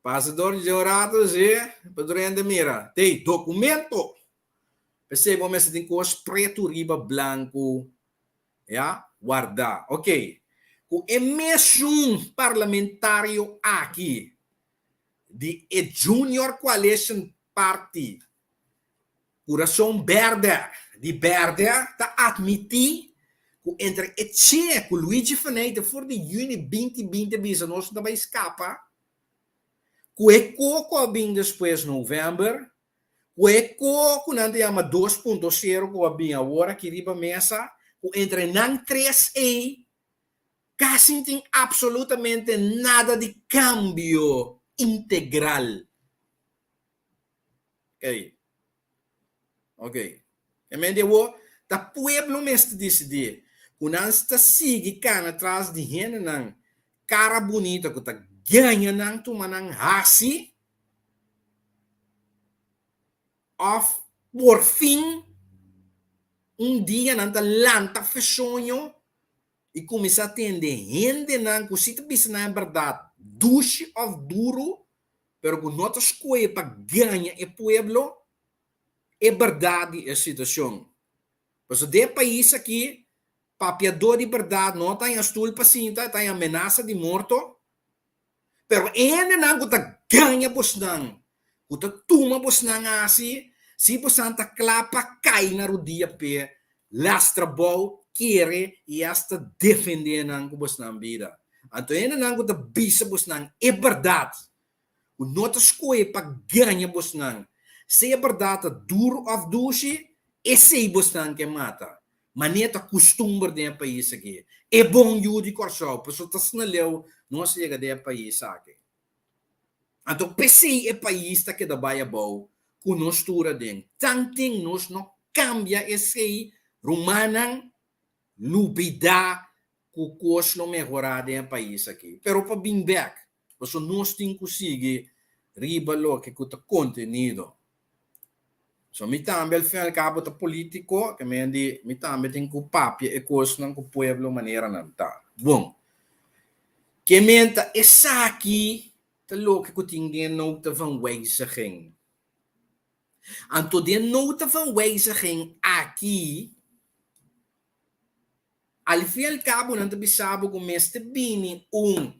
Pasa dor di un rato, si, pa tur hende mira. Tei, documento. P'esei bo mester tin cos pretu riba blanco, ya, warda. Ok. Cu e mesun parlamentario aki, di e Junior Coalition Party, Kurason Bèrdè di Bèrdè ta atmití ku entre e che ku Luigi Faneyte for di yüni binti binti a bisa nos no ta bai skapa, ku e ko ku a bin despues novèmber, ku e ko ku nan ta yama dos punto sero ku a bin awor aki riba mesa, ku entre nan tres ei Casi no tin absolutamente nada di cambio integral. Ok. Ok. E mente awor ta pueblo mester dicidi cu nan ta sigui cana tras di hendenan cara bunita cu ta gaña nan tuma nan haci of por fin un dia nan ta lanta fe soño i kuminsá tende hendenan ku si ta bisa nan e bèrdat dushi òf duru, pero ku no ta skohe pa gaña e pueblo, e bèrdat di e situashon. Pasobra den e pais aki, papiadó di bèrdat no ta haña stul pa sinta, e ta haña menasa di morto. Pero e hendenan ku ta gaña bosnan, ku ta tuma bosnan hasi, si bosnan ta kla pa kai na rudia p'e, lastra bou, kere i asta defendé nan ku bosnan bida. Anto e hendenan ku ta bisa bosnan e bèrdat, ku no ta skohe pa gaña bosnan, sea e bèrdat ta duru òf dushi, esei bosnan ke mata. Manera ta kustumber den e pais aki. E bon yu di Kòrsou, pasobra ta asina leu nos a yega den e pais aki. Anto p'esei e pais ta keda bai abou ku nos tur aden. Tanten nos no kambia esei, rumannan lubidá ku kos lo mehorá den e pais aki. Pero pa bin bèk, pasobra nos tin ku sigui riba loke ku ta kontenido. So mi tambe al fin al cabo ta politico, ke men di mi tambe tin ku papia e kosnan ku pueblo manera nan ta. Bon, ke men ta esaki ta loke ku tin den e nota van wijziging. Anto den e nota van wijziging aki, al fin al cabo nan ta bisa bo ku mester bini un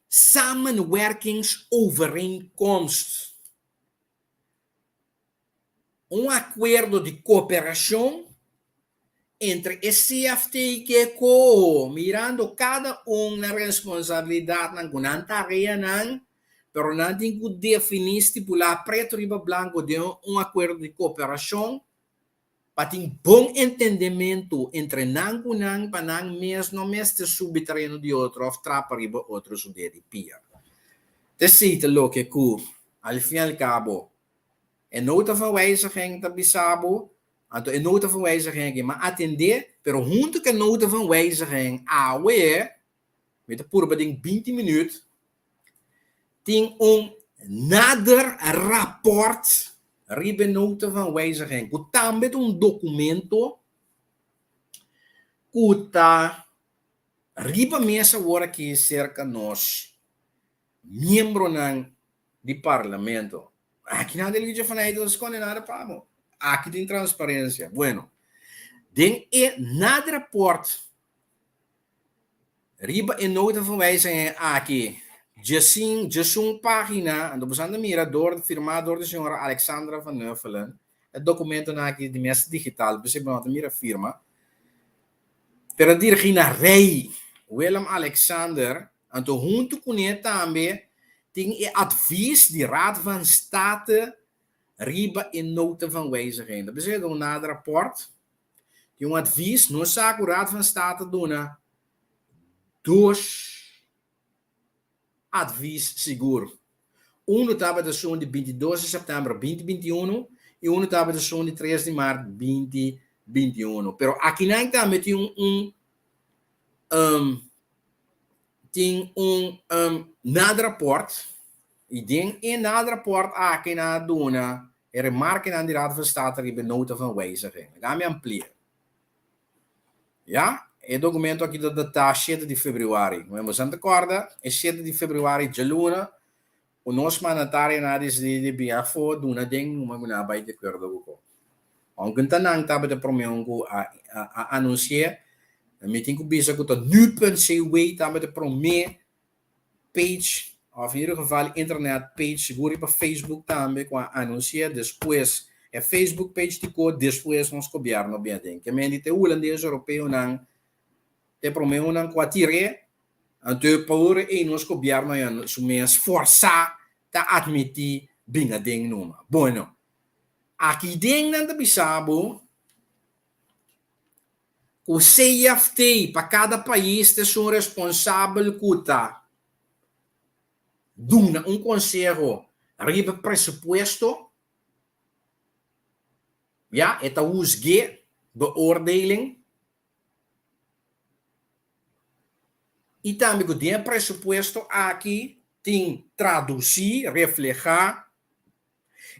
samenwerkingsovereenkomst. Un akuerdo di koperashon entre e CFT i Keko, mirando kada un nan responsabilidatnan ku nan tareanan. pero nan tin ku definí, stipulá pretu riba blanku den un akuerdo di kooperashon pa tin bon entendementu entre nan ku nan pa nan mes no mester subi tereno di otro òf trapa riba otro su dede di pia. T'esei ta loke ku, al fin al kabo, e nota van wijziging ta bisa bo, anto e nota van wijziging aki m'a atendé, pero huntu ku e nota van wijziging awe, mi ta purba den binti minüt, tin un nader rapòrt riba e nota van wijziging, ku tambe ta un dokumento ku ta riba mesa awor aki serka nos miembronan di parlamento. Aki nan den Ligia van Eijden ta skonde nada pa bo. Aki tin transparensia. Bueno, den e nader rapòrt Riba e nota van wijziging aki, djesin, djesun pagina, anto boso anda mira door, firmá door di señora Alexandra van Nuffelen, e documentonan aki di mes digital, p'esei bo no ta mira firma, pero a dirigí na Rey Willem Alexander, anto huntu kuné tambe tin e advies di Raad van State riba e nota van wijziging. Ta p'esei ta un nader rapport. Tin un advies, nos sa ku Raad van State a duna dos advies sigur. Unu tabata esun di 22 di sèptèmber 2021 i unu tabata esun di 3 di mart 2021. Pero akinan tambe tin un un tin un nadrapport i den e nadrapport aki nan a duna E remarkenan di Raad van State riba e nota van wijziging. Laga mi amplia. Ya, e documento aki ta datá shete di februari. Bo boso ta corda e shete di februari djaluna cu nos mandatarionan a dicidi di bin afo duna den numa cu nan a bay di acuerdo cu co. Aunke ta nan tabata e prome un cu a a anuncia, mi tin cu bisa cu ta nu.cw tabata e prome page of in ieder geval internet page sigur riba Facebook tambe cu a anuncia despues e Facebook page di co despues nos gobierno bin aden. Ke men di te hulandes europeonan te promeonan cu a tire anto e por ey nos gobierno ya su mes forsa ta admiti bin aden numa. Bueno aki den nan ta bisa bo Ku CFT pa kada pais ta esun responsabel ku ta duna un konseho riba presupuesto, ya, e ta husg'é, beoordeling, i tambe ku den e presupuesto aki tin tradusí, reflehá,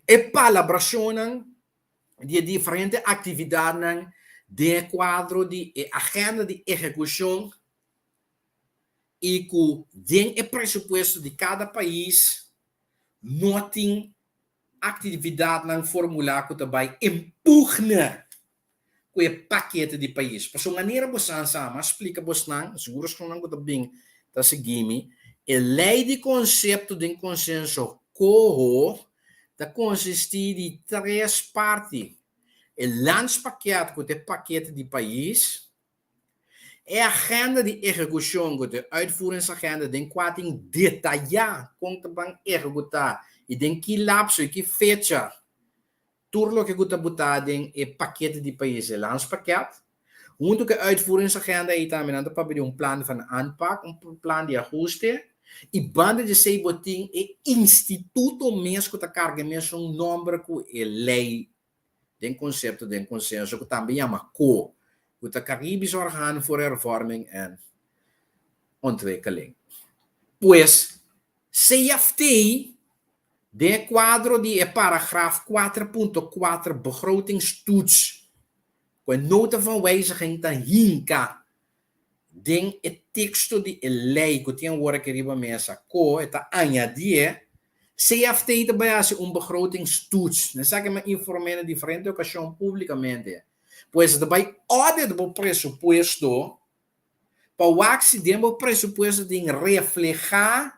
e palabrashonnan di e diferente aktividatnan den e kuadro di e agenda di ehekushon i ku den e presupuesto di kada pais no tin aktividatnan formulá ku ta bai empugna ku e pakete di pais. Pasobra manera bo san sa, mi a splika bosnan, sigur esnan ku ta bin ta sigui mi, e lei di konsepto den konsenso koho ta konsistí di tres parti, e landspakket ku ta e pakete di pais, e agenda di ehekushon ku ta e uitvoeringsagenda den kua tin detayá kon ta ban ehekutá i den ki lapso i ki fecha tur loke ku ta butá den e pakete di pais, e landspakket. Huntu ku e uitvoeringsagenda ei tambe nan ta papia di un plan van aanpak, un plan di ahuste, i banda di esei bo tin e instituto mes ku ta karga e mesun nòmber ku e lei den konsepto den konsenso ku tambe yama ko, ku ta Caribisch Orgaan voor Hervorming en Ontwikkeling. Pues, CFT den e kuadro di e paragraf 4.4 begrotingstoets Ku e nota van wijziging ta hinka den e teksto di e lei ku tin awor aki riba mesa, ko e ta añadié, CFT ta bai hasi un begrotingstoets. Esaki mi a informé na diferente okashon públikamente. Pues e ta bai audit bo presupuesto pa wak si den bo presupuesto tin reflehá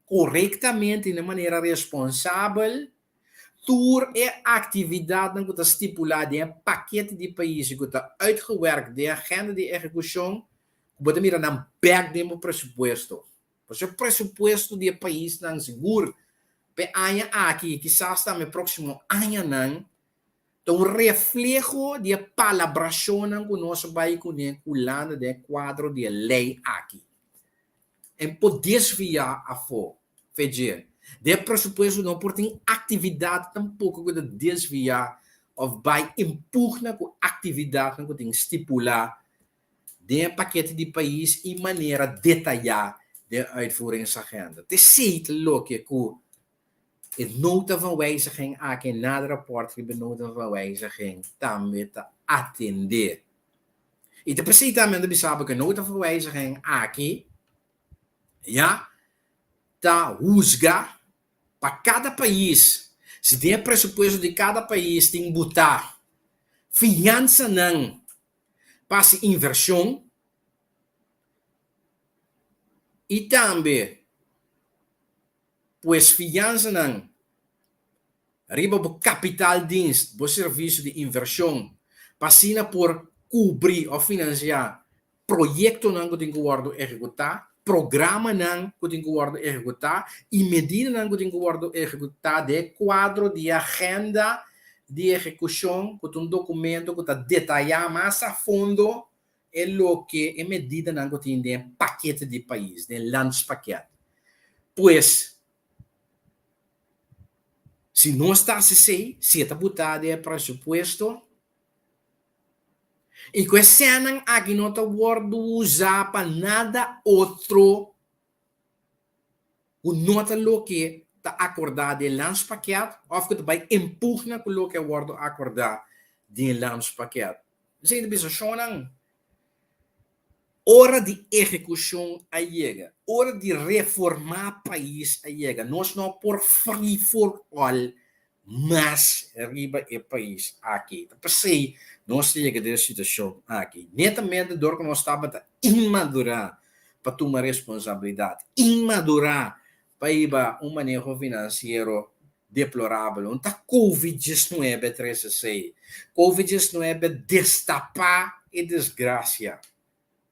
korektamente i na manera responsabel tur e aktividatnan ku ta stipulá den e pakete di pais i ku ta uitgewerkt den e agenda di ehekushon ku bo ta mira nan bèk den bo presupuesto. Pasobra e presupuesto di e paisnan sigur p'e aña aki i kisas tambe próksimo añanan ta un refleho di e palabrashonnan ku nos a bai kuné ku Hulanda den e kuadro di e lei aki. En por desviá afó fe dje. Den e presupuesto no por tin aktividat tampoko ku ta desviá òf bai impugna ku aktividatnan ku tin stipulá den e pakete di pais i manera detayá den uitvoeringsagenda. Ta esei ta loke ku e nota van wijziging aki, e nader rapport riba e nota van wijziging tambe ta atendé. I ta p'esei tambe nan ta bisa bo ku e nota van wijziging aki ya ta husga pa kada pais, si den e presupuesto di kada pais tin butá fiansanan pa hasi invershon i tambe pues fiansanan riba bo kapitaaldienst, bo servisio di invershon, pa asina por kubri òf finansiá proyektonan ku tin ku wòrdu ehekutá, programanan ku tin ku wòrdu ehekutá i medidanan ku tin ku wòrdu ehekutá den e kuadro di e agenda di ehekushon ku ta un dokumento ku ta detayá mas a fondo e loke e medidanan ku tin den e pakete di pais, den e landspakket. Pues, si nos ta hasi esei, si e ta butá den e presupuesto, i ku e sènnan aki no ta wòrdu usá pa nada otro ku no ta loke ta akordá den e landspakket òf ku ta bai en pugna ku loke a wòrdu akordá den e landspakket. Esei ta bisa shonnan, ora di ehekushon a yega, ora di reformá pais a yega, nos no por free for all mas riba e pais aki. Ta p'esei nos ta yega den e situashon aki. Netamente dor ku nos tabata inmadurá pa tuma responsabilidat, inmadurá pa hiba un maneho finansiero deplorabel. Un ta Covid diesnuebe trese esei. Covid diesnuebe destapá e desgrasia,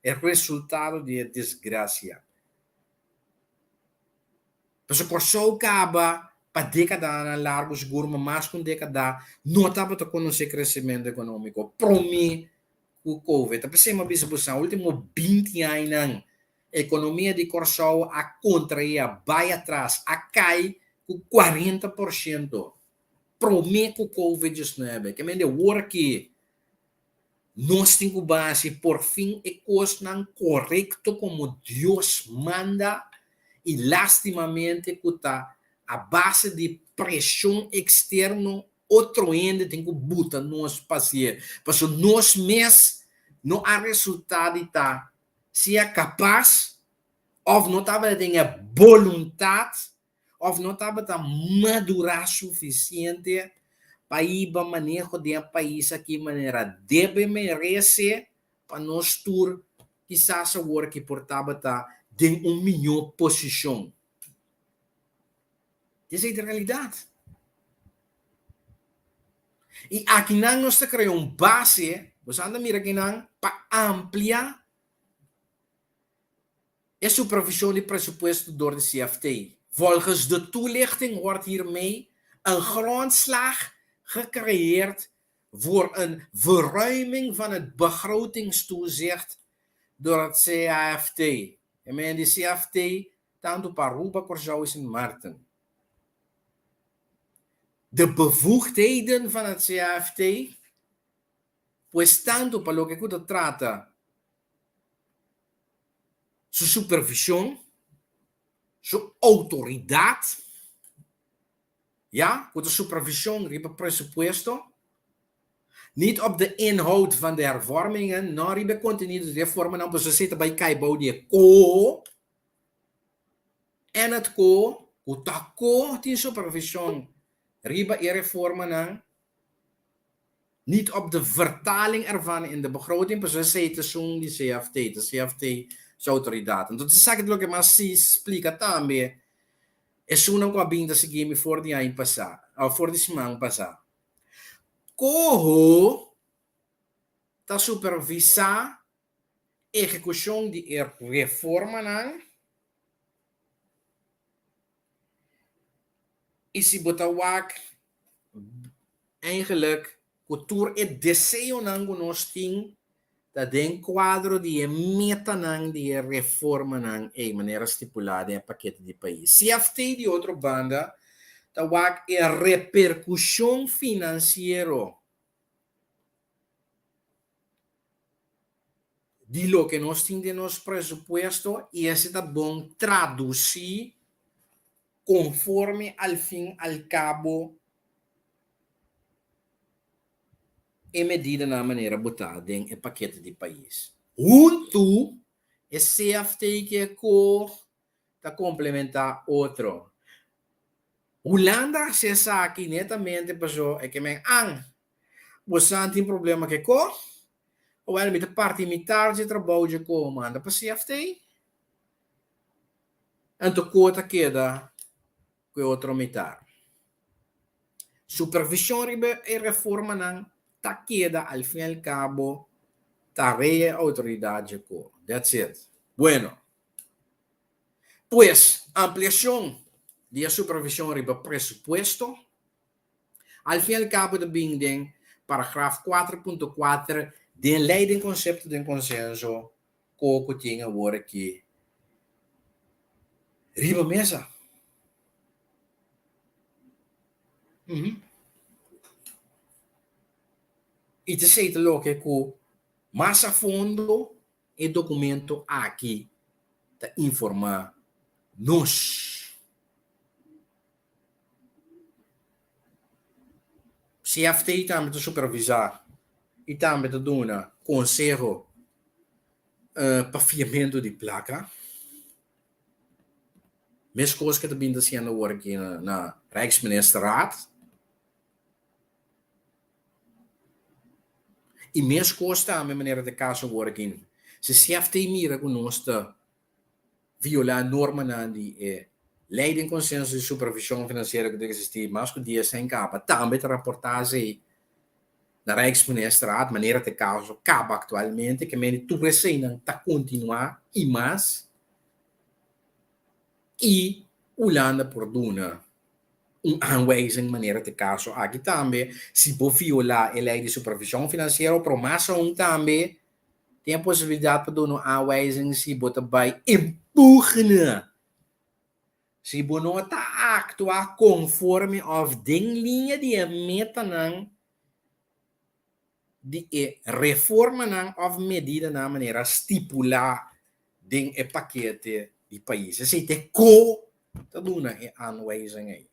e resultado di e desgrasia. Pasobra Kòrsou kaba pa dékadanan largu, sigur ma mas ku un dékada, no tabata konosé kresementu ekonómiko promé ku Covid. Ta p'esei mi a bisa bo sa último binti añanan Ekonomia di Kòrsou a kontraé, a bai atras, a kai ku 40% promé ku Covid 19. Ke mende awor aki nos tin ku basi porfin e kosnan korekto komo Dios manda i lastimamente ku ta a base di preshon eksterno otro hende tin ku buta nos pa hasié pasobra nos mes no a resultá di ta sea kapas òf no tabata den e boluntat òf no tabata madurá sufisiente pa hiba maneho den e pais aki manera debe merese pa nos tur kisas awor ki por tabata den un mihó posishon. Esei ta realidat. I akinan nos ta krea un base, boso anda mira akinan, pa amplia e supervishon di presupuesto dor di CFT. Volgens de toelichting wordt hiermee een grondslag gecreëerd voor een verruiming van het begrotingstoezicht door het CAFT. E men di CFT tantu pa Aruba, Kòrsou i Sint Maarten. De bevoegdheden van het CAFT, pues tantu pa loke ku ta trata su supervishon, su outoridat, ya, ku ta supervishon riba presupuesto, niet op de inhoud van de hervormingen, no riba e kontenido di reformanan, pasobra esei ta bai kai bou di e ko. En het ko ku ta ko tin supervishon riba e reformanan, niet op de vertaling ervan in de begroting, pasobra esei ta esun di CFT, ta CFT su outoridat. Entonces esaki ta loke mas si splika tambe esunnan ku a bin ta sigui mi for di aña pasá, òf for di siman pasá. Koho ta supervisá ehekushon di e reformanan. I si bo ta wak eigenlijk ku tur e deseonan ku nos tin ta den kuadro di e metanan di e reformanan ei manera stipulá den e pakete di pais. CFT di otro banda ta wak e reperkushon finansiero di loke nos tin den nos presupuesto i esei ta bon tradusí konforme al fin al kabo e medidanan manera bo ta den e pakete di pais. Huntu e CFT ku e ko ta komplementá otro. Hulanda a hasi esaki netamente pasobra e ke men an bo sa tin problema ku e ko, awel mi ta parti mitar dje trabou dje ko manda pa CFT, anto ko ta keda ku e otro mitar. Supervision riba e reformanan ta keda al fin al cabo tarea e autoridad dje ko. That's it. Bueno. Pues, ampliacion di e supervision riba presupuesto al fin al cabo ta bin den paragraf 4.4 den ley den concepto den consenso ko ku tin awor aki riba mesa. I ta esei ta loke ku mas a fondo e dokumento aki ta informá nos. CFT tambe ta supervisá i tambe ta duna konseho pa fiamentu di plaka. Meskos ke ta bin ta hasiendo awor aki na Rijksministerraad. I meskos tambe manera ta e kaso awor aki, si CFT mira ku nos ta violá normanan di e Lei den Konsenso di Supervishon Finansiero ku ta eksistí mas ku dies aña kaba, tambe ta raportá esei na Rijksministerraad, manera ta e kaso kaba aktualmente, ke mende tur eseinan ta kontinuá i mas, i Hulanda por duna un aanwijzing manera ta e kaso aki tambe, si bo violá e Lei di Supervishon Finansiero, pero mas aun tambe Tin e posibilidat pa duna un aanwijzing si bo ta bai empugna. Si bo no ta aktua konforme òf den liña di e metanan di e reformanan òf medidanan manera stipulá den e pakete di pais. Esei ta e ko ta duna e aanwijzing ei.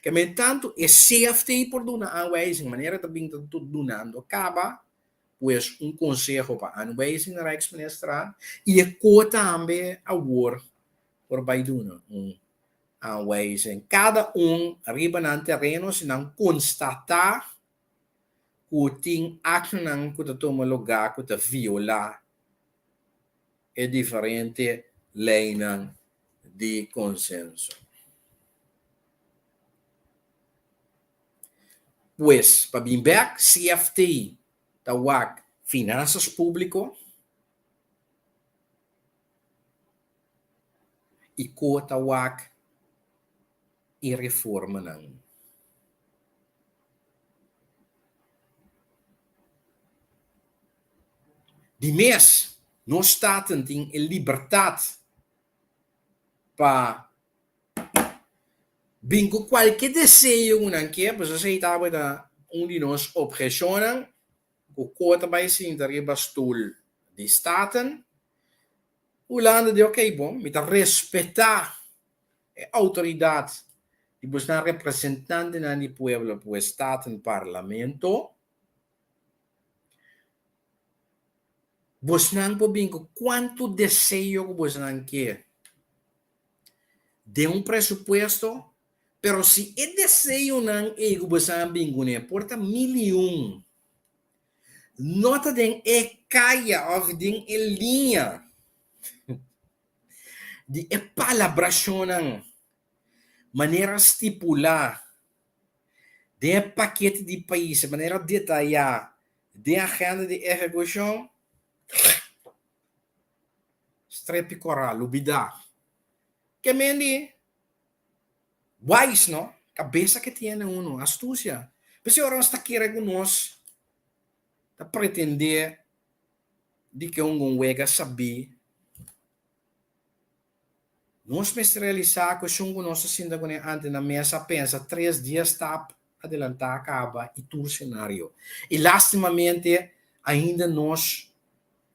Ke men tantu e CFT por duna aanwijzing manera ta bin ta dunando kaba Pues un conseho pa aanwijzing na Rijksministerraad y e ko tambe awor por bay duna un aanwijzing. Cada un riba nan tereno si nan constata cu tin actonan cu ta tuma lugar cu ta viola e diferente leynan di consenso. Pues, pa bin bek, CFT ta wak finansas públiko i ko ta wak e reformanan. Di mes, nos Staten tin e libertat pa Bin ku kualke deseo ku nan ke, pasobra esei tabata un di nos obheshonnan ku ko ta bai sinta riba stul di Staten. Hulanda di ok bon, mi ta respetá e outoridat di bosnan representantenan di pueblo pues Staten Parlamento. Bosnan por bin ku kuantu deseo ku bosnan ke. Den un presupuesto, pero si e deseonan ei ku boso a bin kuné por ta mil i un, no ta den e kaya òf den e liña di e palabrashonnan manera stipulá den e pakete di pais, manera detayá den agenda di ehekushon. Strepi kora, lubidá. Ke men di? Wise, no? Cabeza que tiene uno, astucia. P'esei ora nos ta kere ku nos ta pretendé di ke un wega sabí, nos mester realisá ku esun ku nos ta sinta kuné ante na mesa a pensa tres dies stap adelantá kaba i tur senario. I lastimamente ainda nos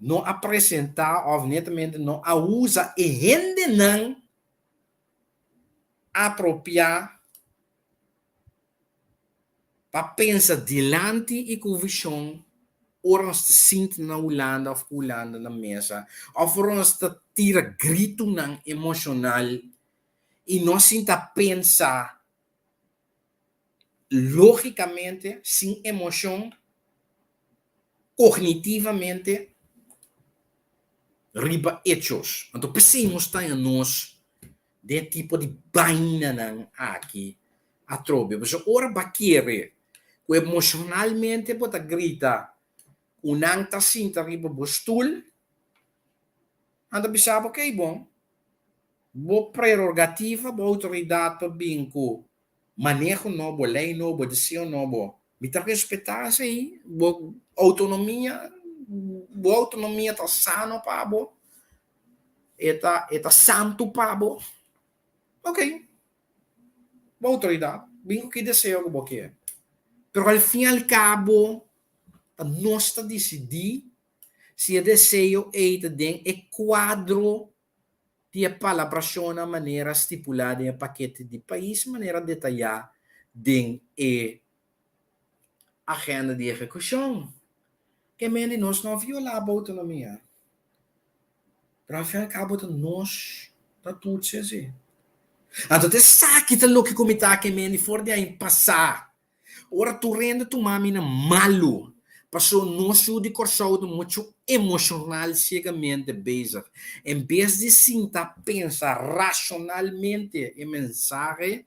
no a presentá òf netamente no a usa e hendenan apropiá pa pensa dilanti i ku vishon ora nos ta sinti na Hulanda òf ku Hulanda na mesa òf ora nos ta tira gritunan emoshonal i no sinta pensa lógikamente, sin emoshon, kognitivamente riba echos. Anto p'esei nos ta haña nos den e tipo di bainanan aki atrobe. Pasobra ora bo a kere ku emoshonalmente bo ta grita ku nan ta sinta riba bo stul, nan ta bisa bo, Okey bon, bo prerogativa, bo outoridat pa bin ku maneho nobo, lei nobo, deseo nobo. Mi ta respetá esei, bo outonomia, bo outonomia ta sano pa bo, e ta e ta santu pa bo. Ok, bo outoridat, bin ku ki deseo ku bo ke. Pero al fin al kabo ta nos ta disidí si e deseo ei ta den e kuadro di e palabrashonnan manera stipulá den e pakete di pais manera detayá den e agenda di ehekushon. Ke men di nos no violá bo outonomia, pero al fin al kabo ta nos ta tutsi esei. Anto ta esaki ta loke ku mi ta ke men di for di aña pasá. Ora tur hende tuma mi na malu, paso nos yu di Kòrsou ta muchu emoshonal siegamente bezig. En bes di sinta pensa rashonalmente e mensahe,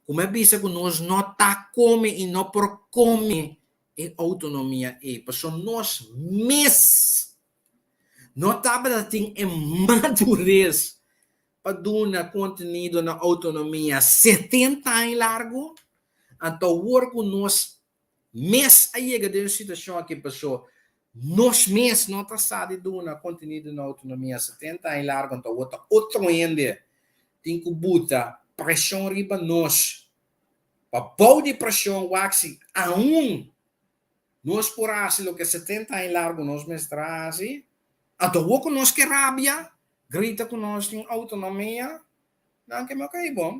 ku mi a bisa ku nos no ta kome i no por kome e outonomia ei, paso nos mes no tabata tin e madures pa duna kontenido na outonomia 70 aña largu, anto awor ku nos mes a yega den e situashon aki paso nos mes no ta sa di duna kontenido na outonomia 70 aña largu, anto awor ta otro hende tin ku buta preshon riba nos pa bou di preshon wak si aun nos por hasi loke 70 aña largu nos mester a hasi, anto awor ku nos ke rabia Grita ku nos tin outonomia, nan ke mi ok bon.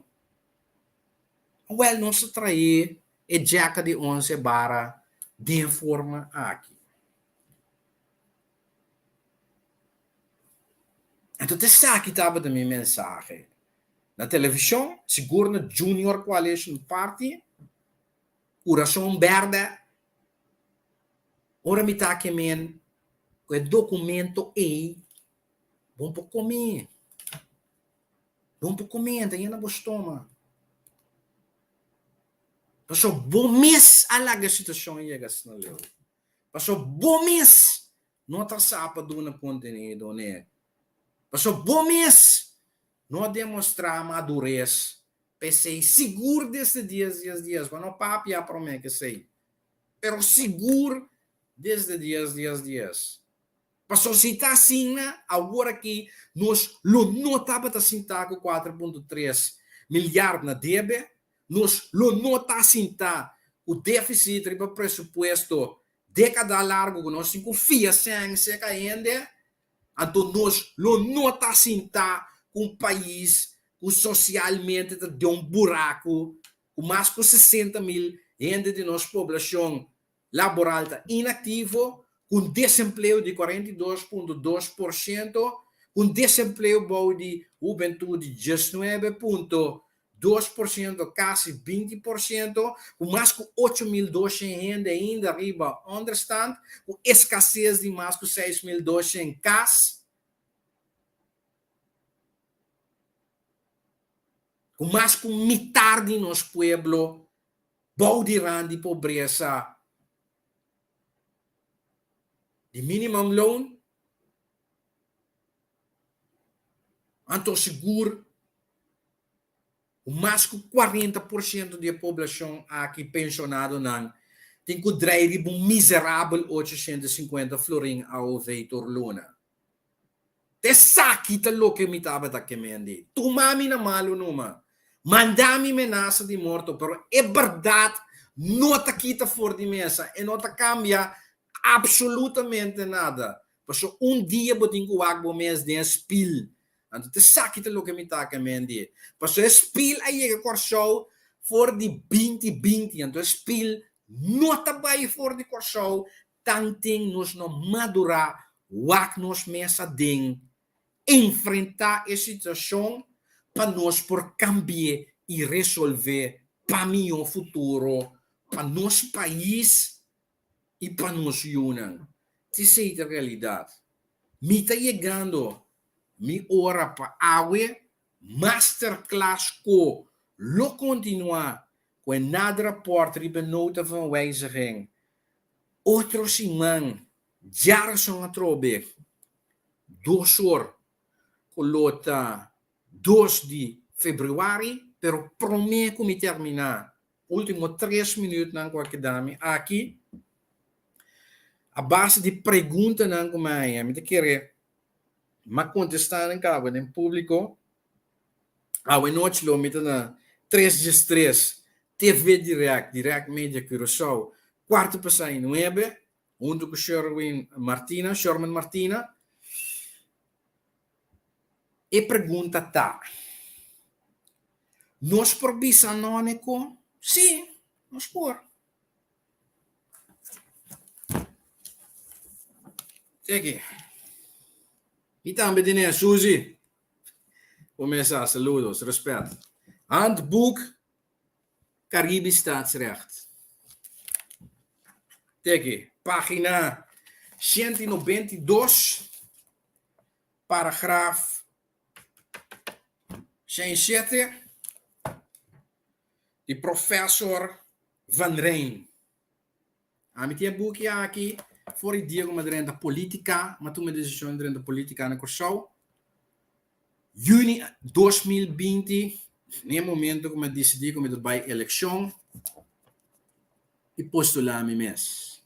Awel nos ta trae e djeka di onse bara den forma aki. Anto ta esaki tabata mi mensahe na televishon, sigur na Junior Coalition Party, Kurason Bèrdè, ora mi ta ke men ku e dokumento ei Bon por come. Bon por come, ta yena bo stoma. Paso bo mes a laga e situacion yega asina leu. Paso bo mes no ta sa pa duna contenido ne. Paso bo mes no a demostra madurez p'esey sigur desde dies dies dies. Bo no papia prome k'esey. Pero sigur desde dies dies dies. Pasobra si ta asina, awor aki nos lo no tabata sintá ku 4.3 milyard na debe, nos lo no ta sintá ku défisit riba presupuesto dékada largu ku nos tin ku fia sèn seka hende, anto nos lo no ta sintá ku un pais ku sosialmente ta den un buraku ku mas ku 60 mil hende di nos poblashon laboral ta inaktivo, ku un desempleo di 42.2%, ku un desempleo bou di hubentut di 19.2%, kasi 20%, ku mas ku 8.200 hende ainda riba ònderstand, ku eskases di mas ku 6.200 kas, ku mas ku mitar di nos pueblo Bou di ran di pobresa di minimumloon, anto sigur Ku mas ku 40% di e poblashon aki, penshonadonan, tin ku drei riba un miserabel 850 florin AOV tur luna. Esaki ta loke mi tabata ke mendi. Tuma mi na malu numa. Manda mi menasa di morto, pero e bèrdat no ta kita for di mesa, e no ta kambia absolutamente nada. Pasobra un dia bo tin ku wak bo mes den e spil. Anto ta esaki ta loke mi ta ke mendi. Pasobra e spil a yega Kòrsou for di 2020, anto e spil no ta bai for di Kòrsou Tanten nos no madurá wak nos mes aden, enfrentá e situashon pa nos por kambi'é i resolvé pa mihó futuro pa nos pais i pa nos yunan. Esei ta realidat. Mi ta yegando mi ora pa awe masterclass ku lo kontinuá ku e nader rapport riba e nota van wijziging Otro siman djarason atrobe 2 or, ku lo ta 2 di febrüari, pero promé ku mi terminá, último 3 minütnan ku a keda mi aki, a base di preguntanan ku mi a haña, mi ta kere m'a kontestá nan kaba den públiko. Awe nochi lo mi ta na 313 TV Direct, Direct Media Curaçao, 9:15, huntu ku Sherwin Martina, Sherman Martina. E pregunta ta: Nos por bisa no n'e? Sí, nos por. Teki. I tambe tin Suzy. Kuminsá, saludos, rèspèt. Handboek Caribisch Staatsrecht. Teki, página 192, paragraf 7, di professor Van Rijn. Ami tin e buki aki for di dia ku mi a drenta polítika, mi a tuma e desishon di drenta polítika na Kòrsou. Yüni 2020, na e momento ku mi a disidí ku mi ta bai elekshon i postulá mi mes.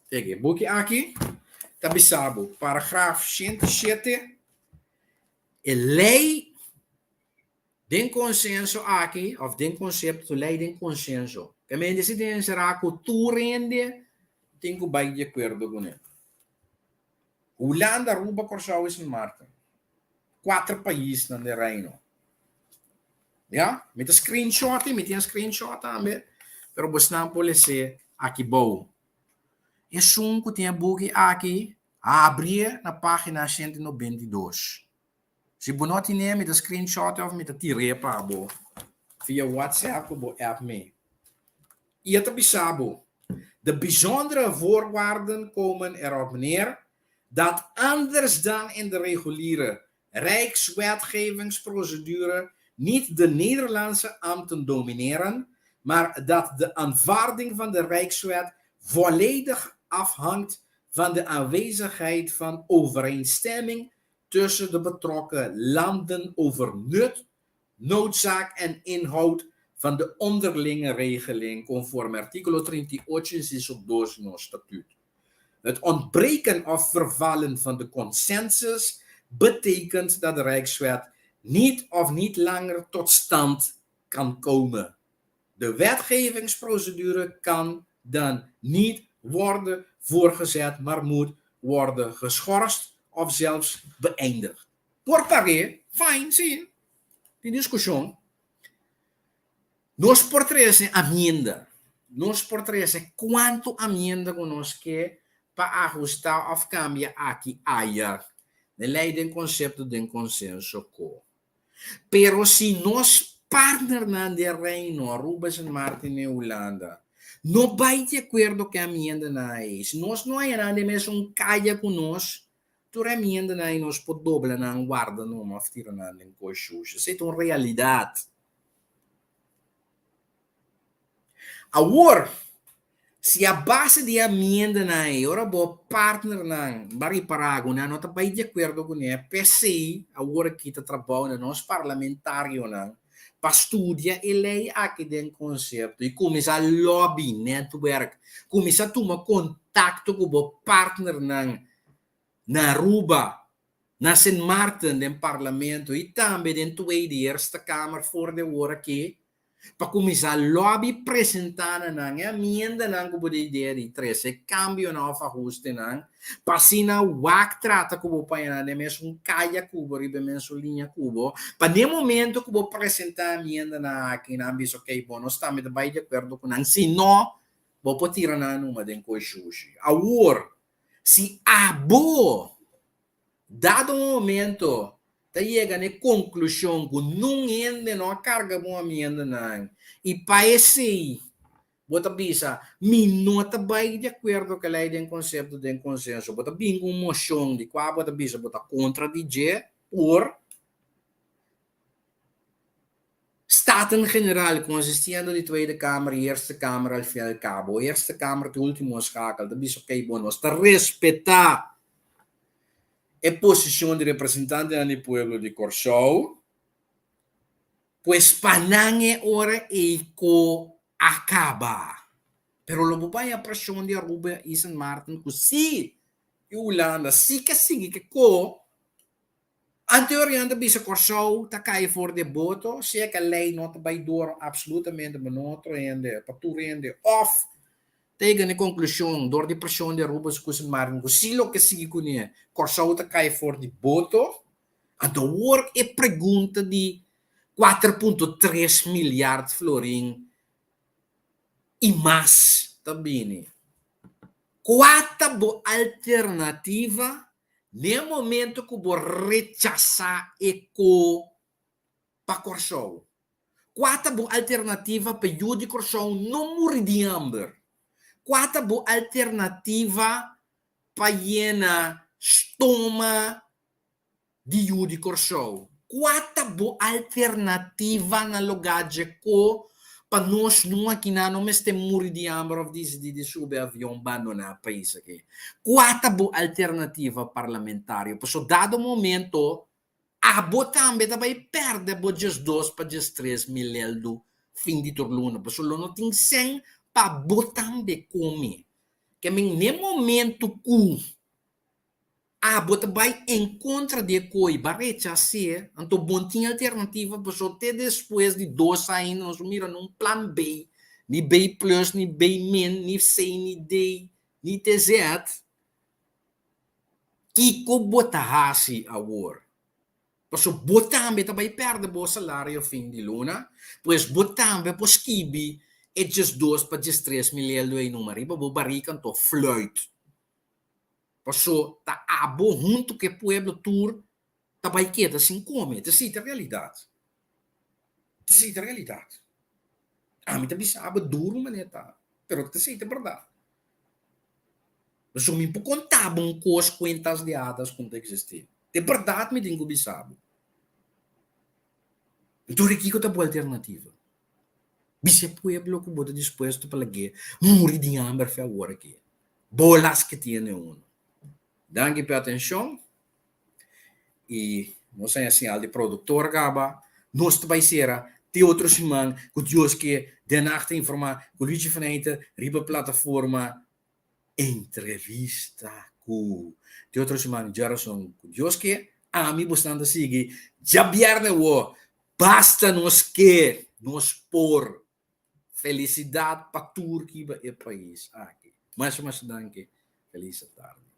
E buki aki ta bisa bo, paragraf 107, e lei den konsenso aki, òf den konsepto, lei den konsenso. Ke men di den será ku tur hende tin ku bai di akuerdo kuné. Hulanda, Aruba, Kòrsou i Sint Maarten. Kuater paisnan den Reino. Ya, mi ta screenshot, mi tin screenshot tambe, pero bosnan por les'é aki bou. Esun ku tin e buki aki, habri na página 192. Si bo no tin, mi ta screenshot òf mi ta tir'é pa bo via WhatsApp ku bo app mi. I e ta bisa bo: De bijzondere voorwaarden komen erop neer dat anders dan in de reguliere rijkswetgevingsprocedure niet de Nederlandse ambten domineren, maar dat de aanvaarding van de Rijkswet volledig afhangt van de aanwezigheid van overeenstemming tussen de betrokken landen over nut, noodzaak en inhoud van de onderlinge regeling conform artíkulo 38 inciso 2 nos statuut. Het ontbreken of vervallen van de consensus betekent dat de Rijkswet niet of niet langer tot stand kan komen. De wetgevingsprocedure kan dan niet worden voorgezet, maar moet worden geschorst of zelfs beëindigd. Por par'é, fine, sí, tin diskushon. Nos por trese amienda. Nos por trese kuantu amienda ku nos ke pa ahustá òf kambia aki aya. Den lei den konsepto den konsenso ko. Pero si nos partnernan den Reino, Aruba, Sint Maarten i Hulanda, no bai di akuerdo ku e amiendanan ei, si nos no haña nan den mesun kaya ku nos, tur e amiendanan ei nos por dobla nan, warda nan òf tira nan den koshush. Esei ta un realidat. Awor, si a base di e amiendanan ei, ora bo partnernan ba ripará ku nan no ta bai di akuerdo kuné, p'esei awor aki ta trabou na nos parlamentarionan. pa studia e lei aki den konsepto i kuminsá lobby, netwerk, kuminsá tuma kontakto ku bo partnernan na Aruba, na Sint Maarten den Parlamento i tambe den Tweede Eerste Kamer for di awor aki pa kuminsá lobby presentá na nan e amiendanan ku bo ta idea di trese, kambionan òf ahustenan, pa asina wak trata ku bo paña nan den mesun kaya ku bo, riba e mesun liña ku bo, pa den e momento ku bo presentá amiendanan aki nan bisa okey bo nos tambe ta bai di akuerdo ku nan, si no bo por tira nan numa den koi shushi. Awor si abo Dado un momento ta yega na e konklushon ku nun hende no a karga bo amiendanan i pa esei bo ta bisa, Mi no ta bai di akuerdo ku e lei den konsepto den konsenso, bo ta bin ku un moshon di kua bo ta bisa bo ta kontra di dje por Staten-Generaal, konsistiendo di Tweede Kamer i Eerste Kamer al fin al kabo. Eerste Kamer ta e ultimo schakel, ta bisa okey bon nos ta respetá e posishon di representantenan di pueblo di Kòrsou, pues pa nan e ora ei ko a kaba. Pero lo bo bai a preshon di Aruba i Sint Maarten ku si i Hulanda si ke sigui ke ko. Anteriornan ta bisa Kòrsou ta kai for di e boto, sea ku e lei no ta bai dor apsolutamente pa no otro hende, pa tur hende, òf ta yega na e konklushon dor di preshon di Aruba ku Sint Maarten ku si loke sigui kuné Kòrsou ta kai for di boto. Anto awor e pregunta di 4.3 milyard florin i mas ta bini. Kua ta bo alternativa N'e momento ku bo rechasá e ko pa Kòrsou, kua ta bo alternativa pa yu di Kòrsou no muri di hamber? Kua ta bo alternativa pa yena stoma di yu di Kòrsou? Kua ta bo alternativa na lugá dje ko pa nos no akinan no mester muri di hamber òf disidí di subi avion bandoná pais aki? Kua ta bo alternativa parlamentario? Pasobra dado momento abo tambe ta bai pèrdè bo 12 pa 13 mil eldu fin di tur luna pasobra lo no tin sèn pa bo tambe kome. Ke men n'e momento ku Abo ta bai en kontra di e koi, ba rechas'é, anto bon tin alternativa pasobra te despues di dos aña nos mira no un plan B, ni B plus, ni B min, ni C, ni D, ni te Z. Kiko bo ta hasi awor? Pasobra bo tambe ta bai pèrdè bo salario fin di luna, pues bo tambe por skibi e 12 pa 13 mil eldo ei numa riba bo barika anto fluit. Paso ta abo hunto ku e pueblo tur ta bai keda sin kome. Ta esei ta realidat. Ta esei ta realidat. Ami ta bisa abo duru manera ta, pero ta esei ta bèrdat. Paso mi por konta bo un kos kuentas di hadas ku no ta eksistí. Ta e bèrdat mi tin ku bisa bo. Enton kiko ta bo alternativa? Bisa e pueblo ku bo ta dispuesto pa lag'é muri di hamber fe awor aki. Bolas ke tiene uno. Danki p'e atenshon i nos haña señal di produktor kaba. Nos ta bai sera te otro siman ku Dios ke Den Haag ta informá ku Luigi van Eijten riba plataforma Entrevista ku te otro siman djarason ku Dios ke. Ami bosnan ta sigui djabièrnè wò. Basta nos ke, nos por. Felicidad pa tur kiba e pais aki. Masha masha danki. Feliz tardi.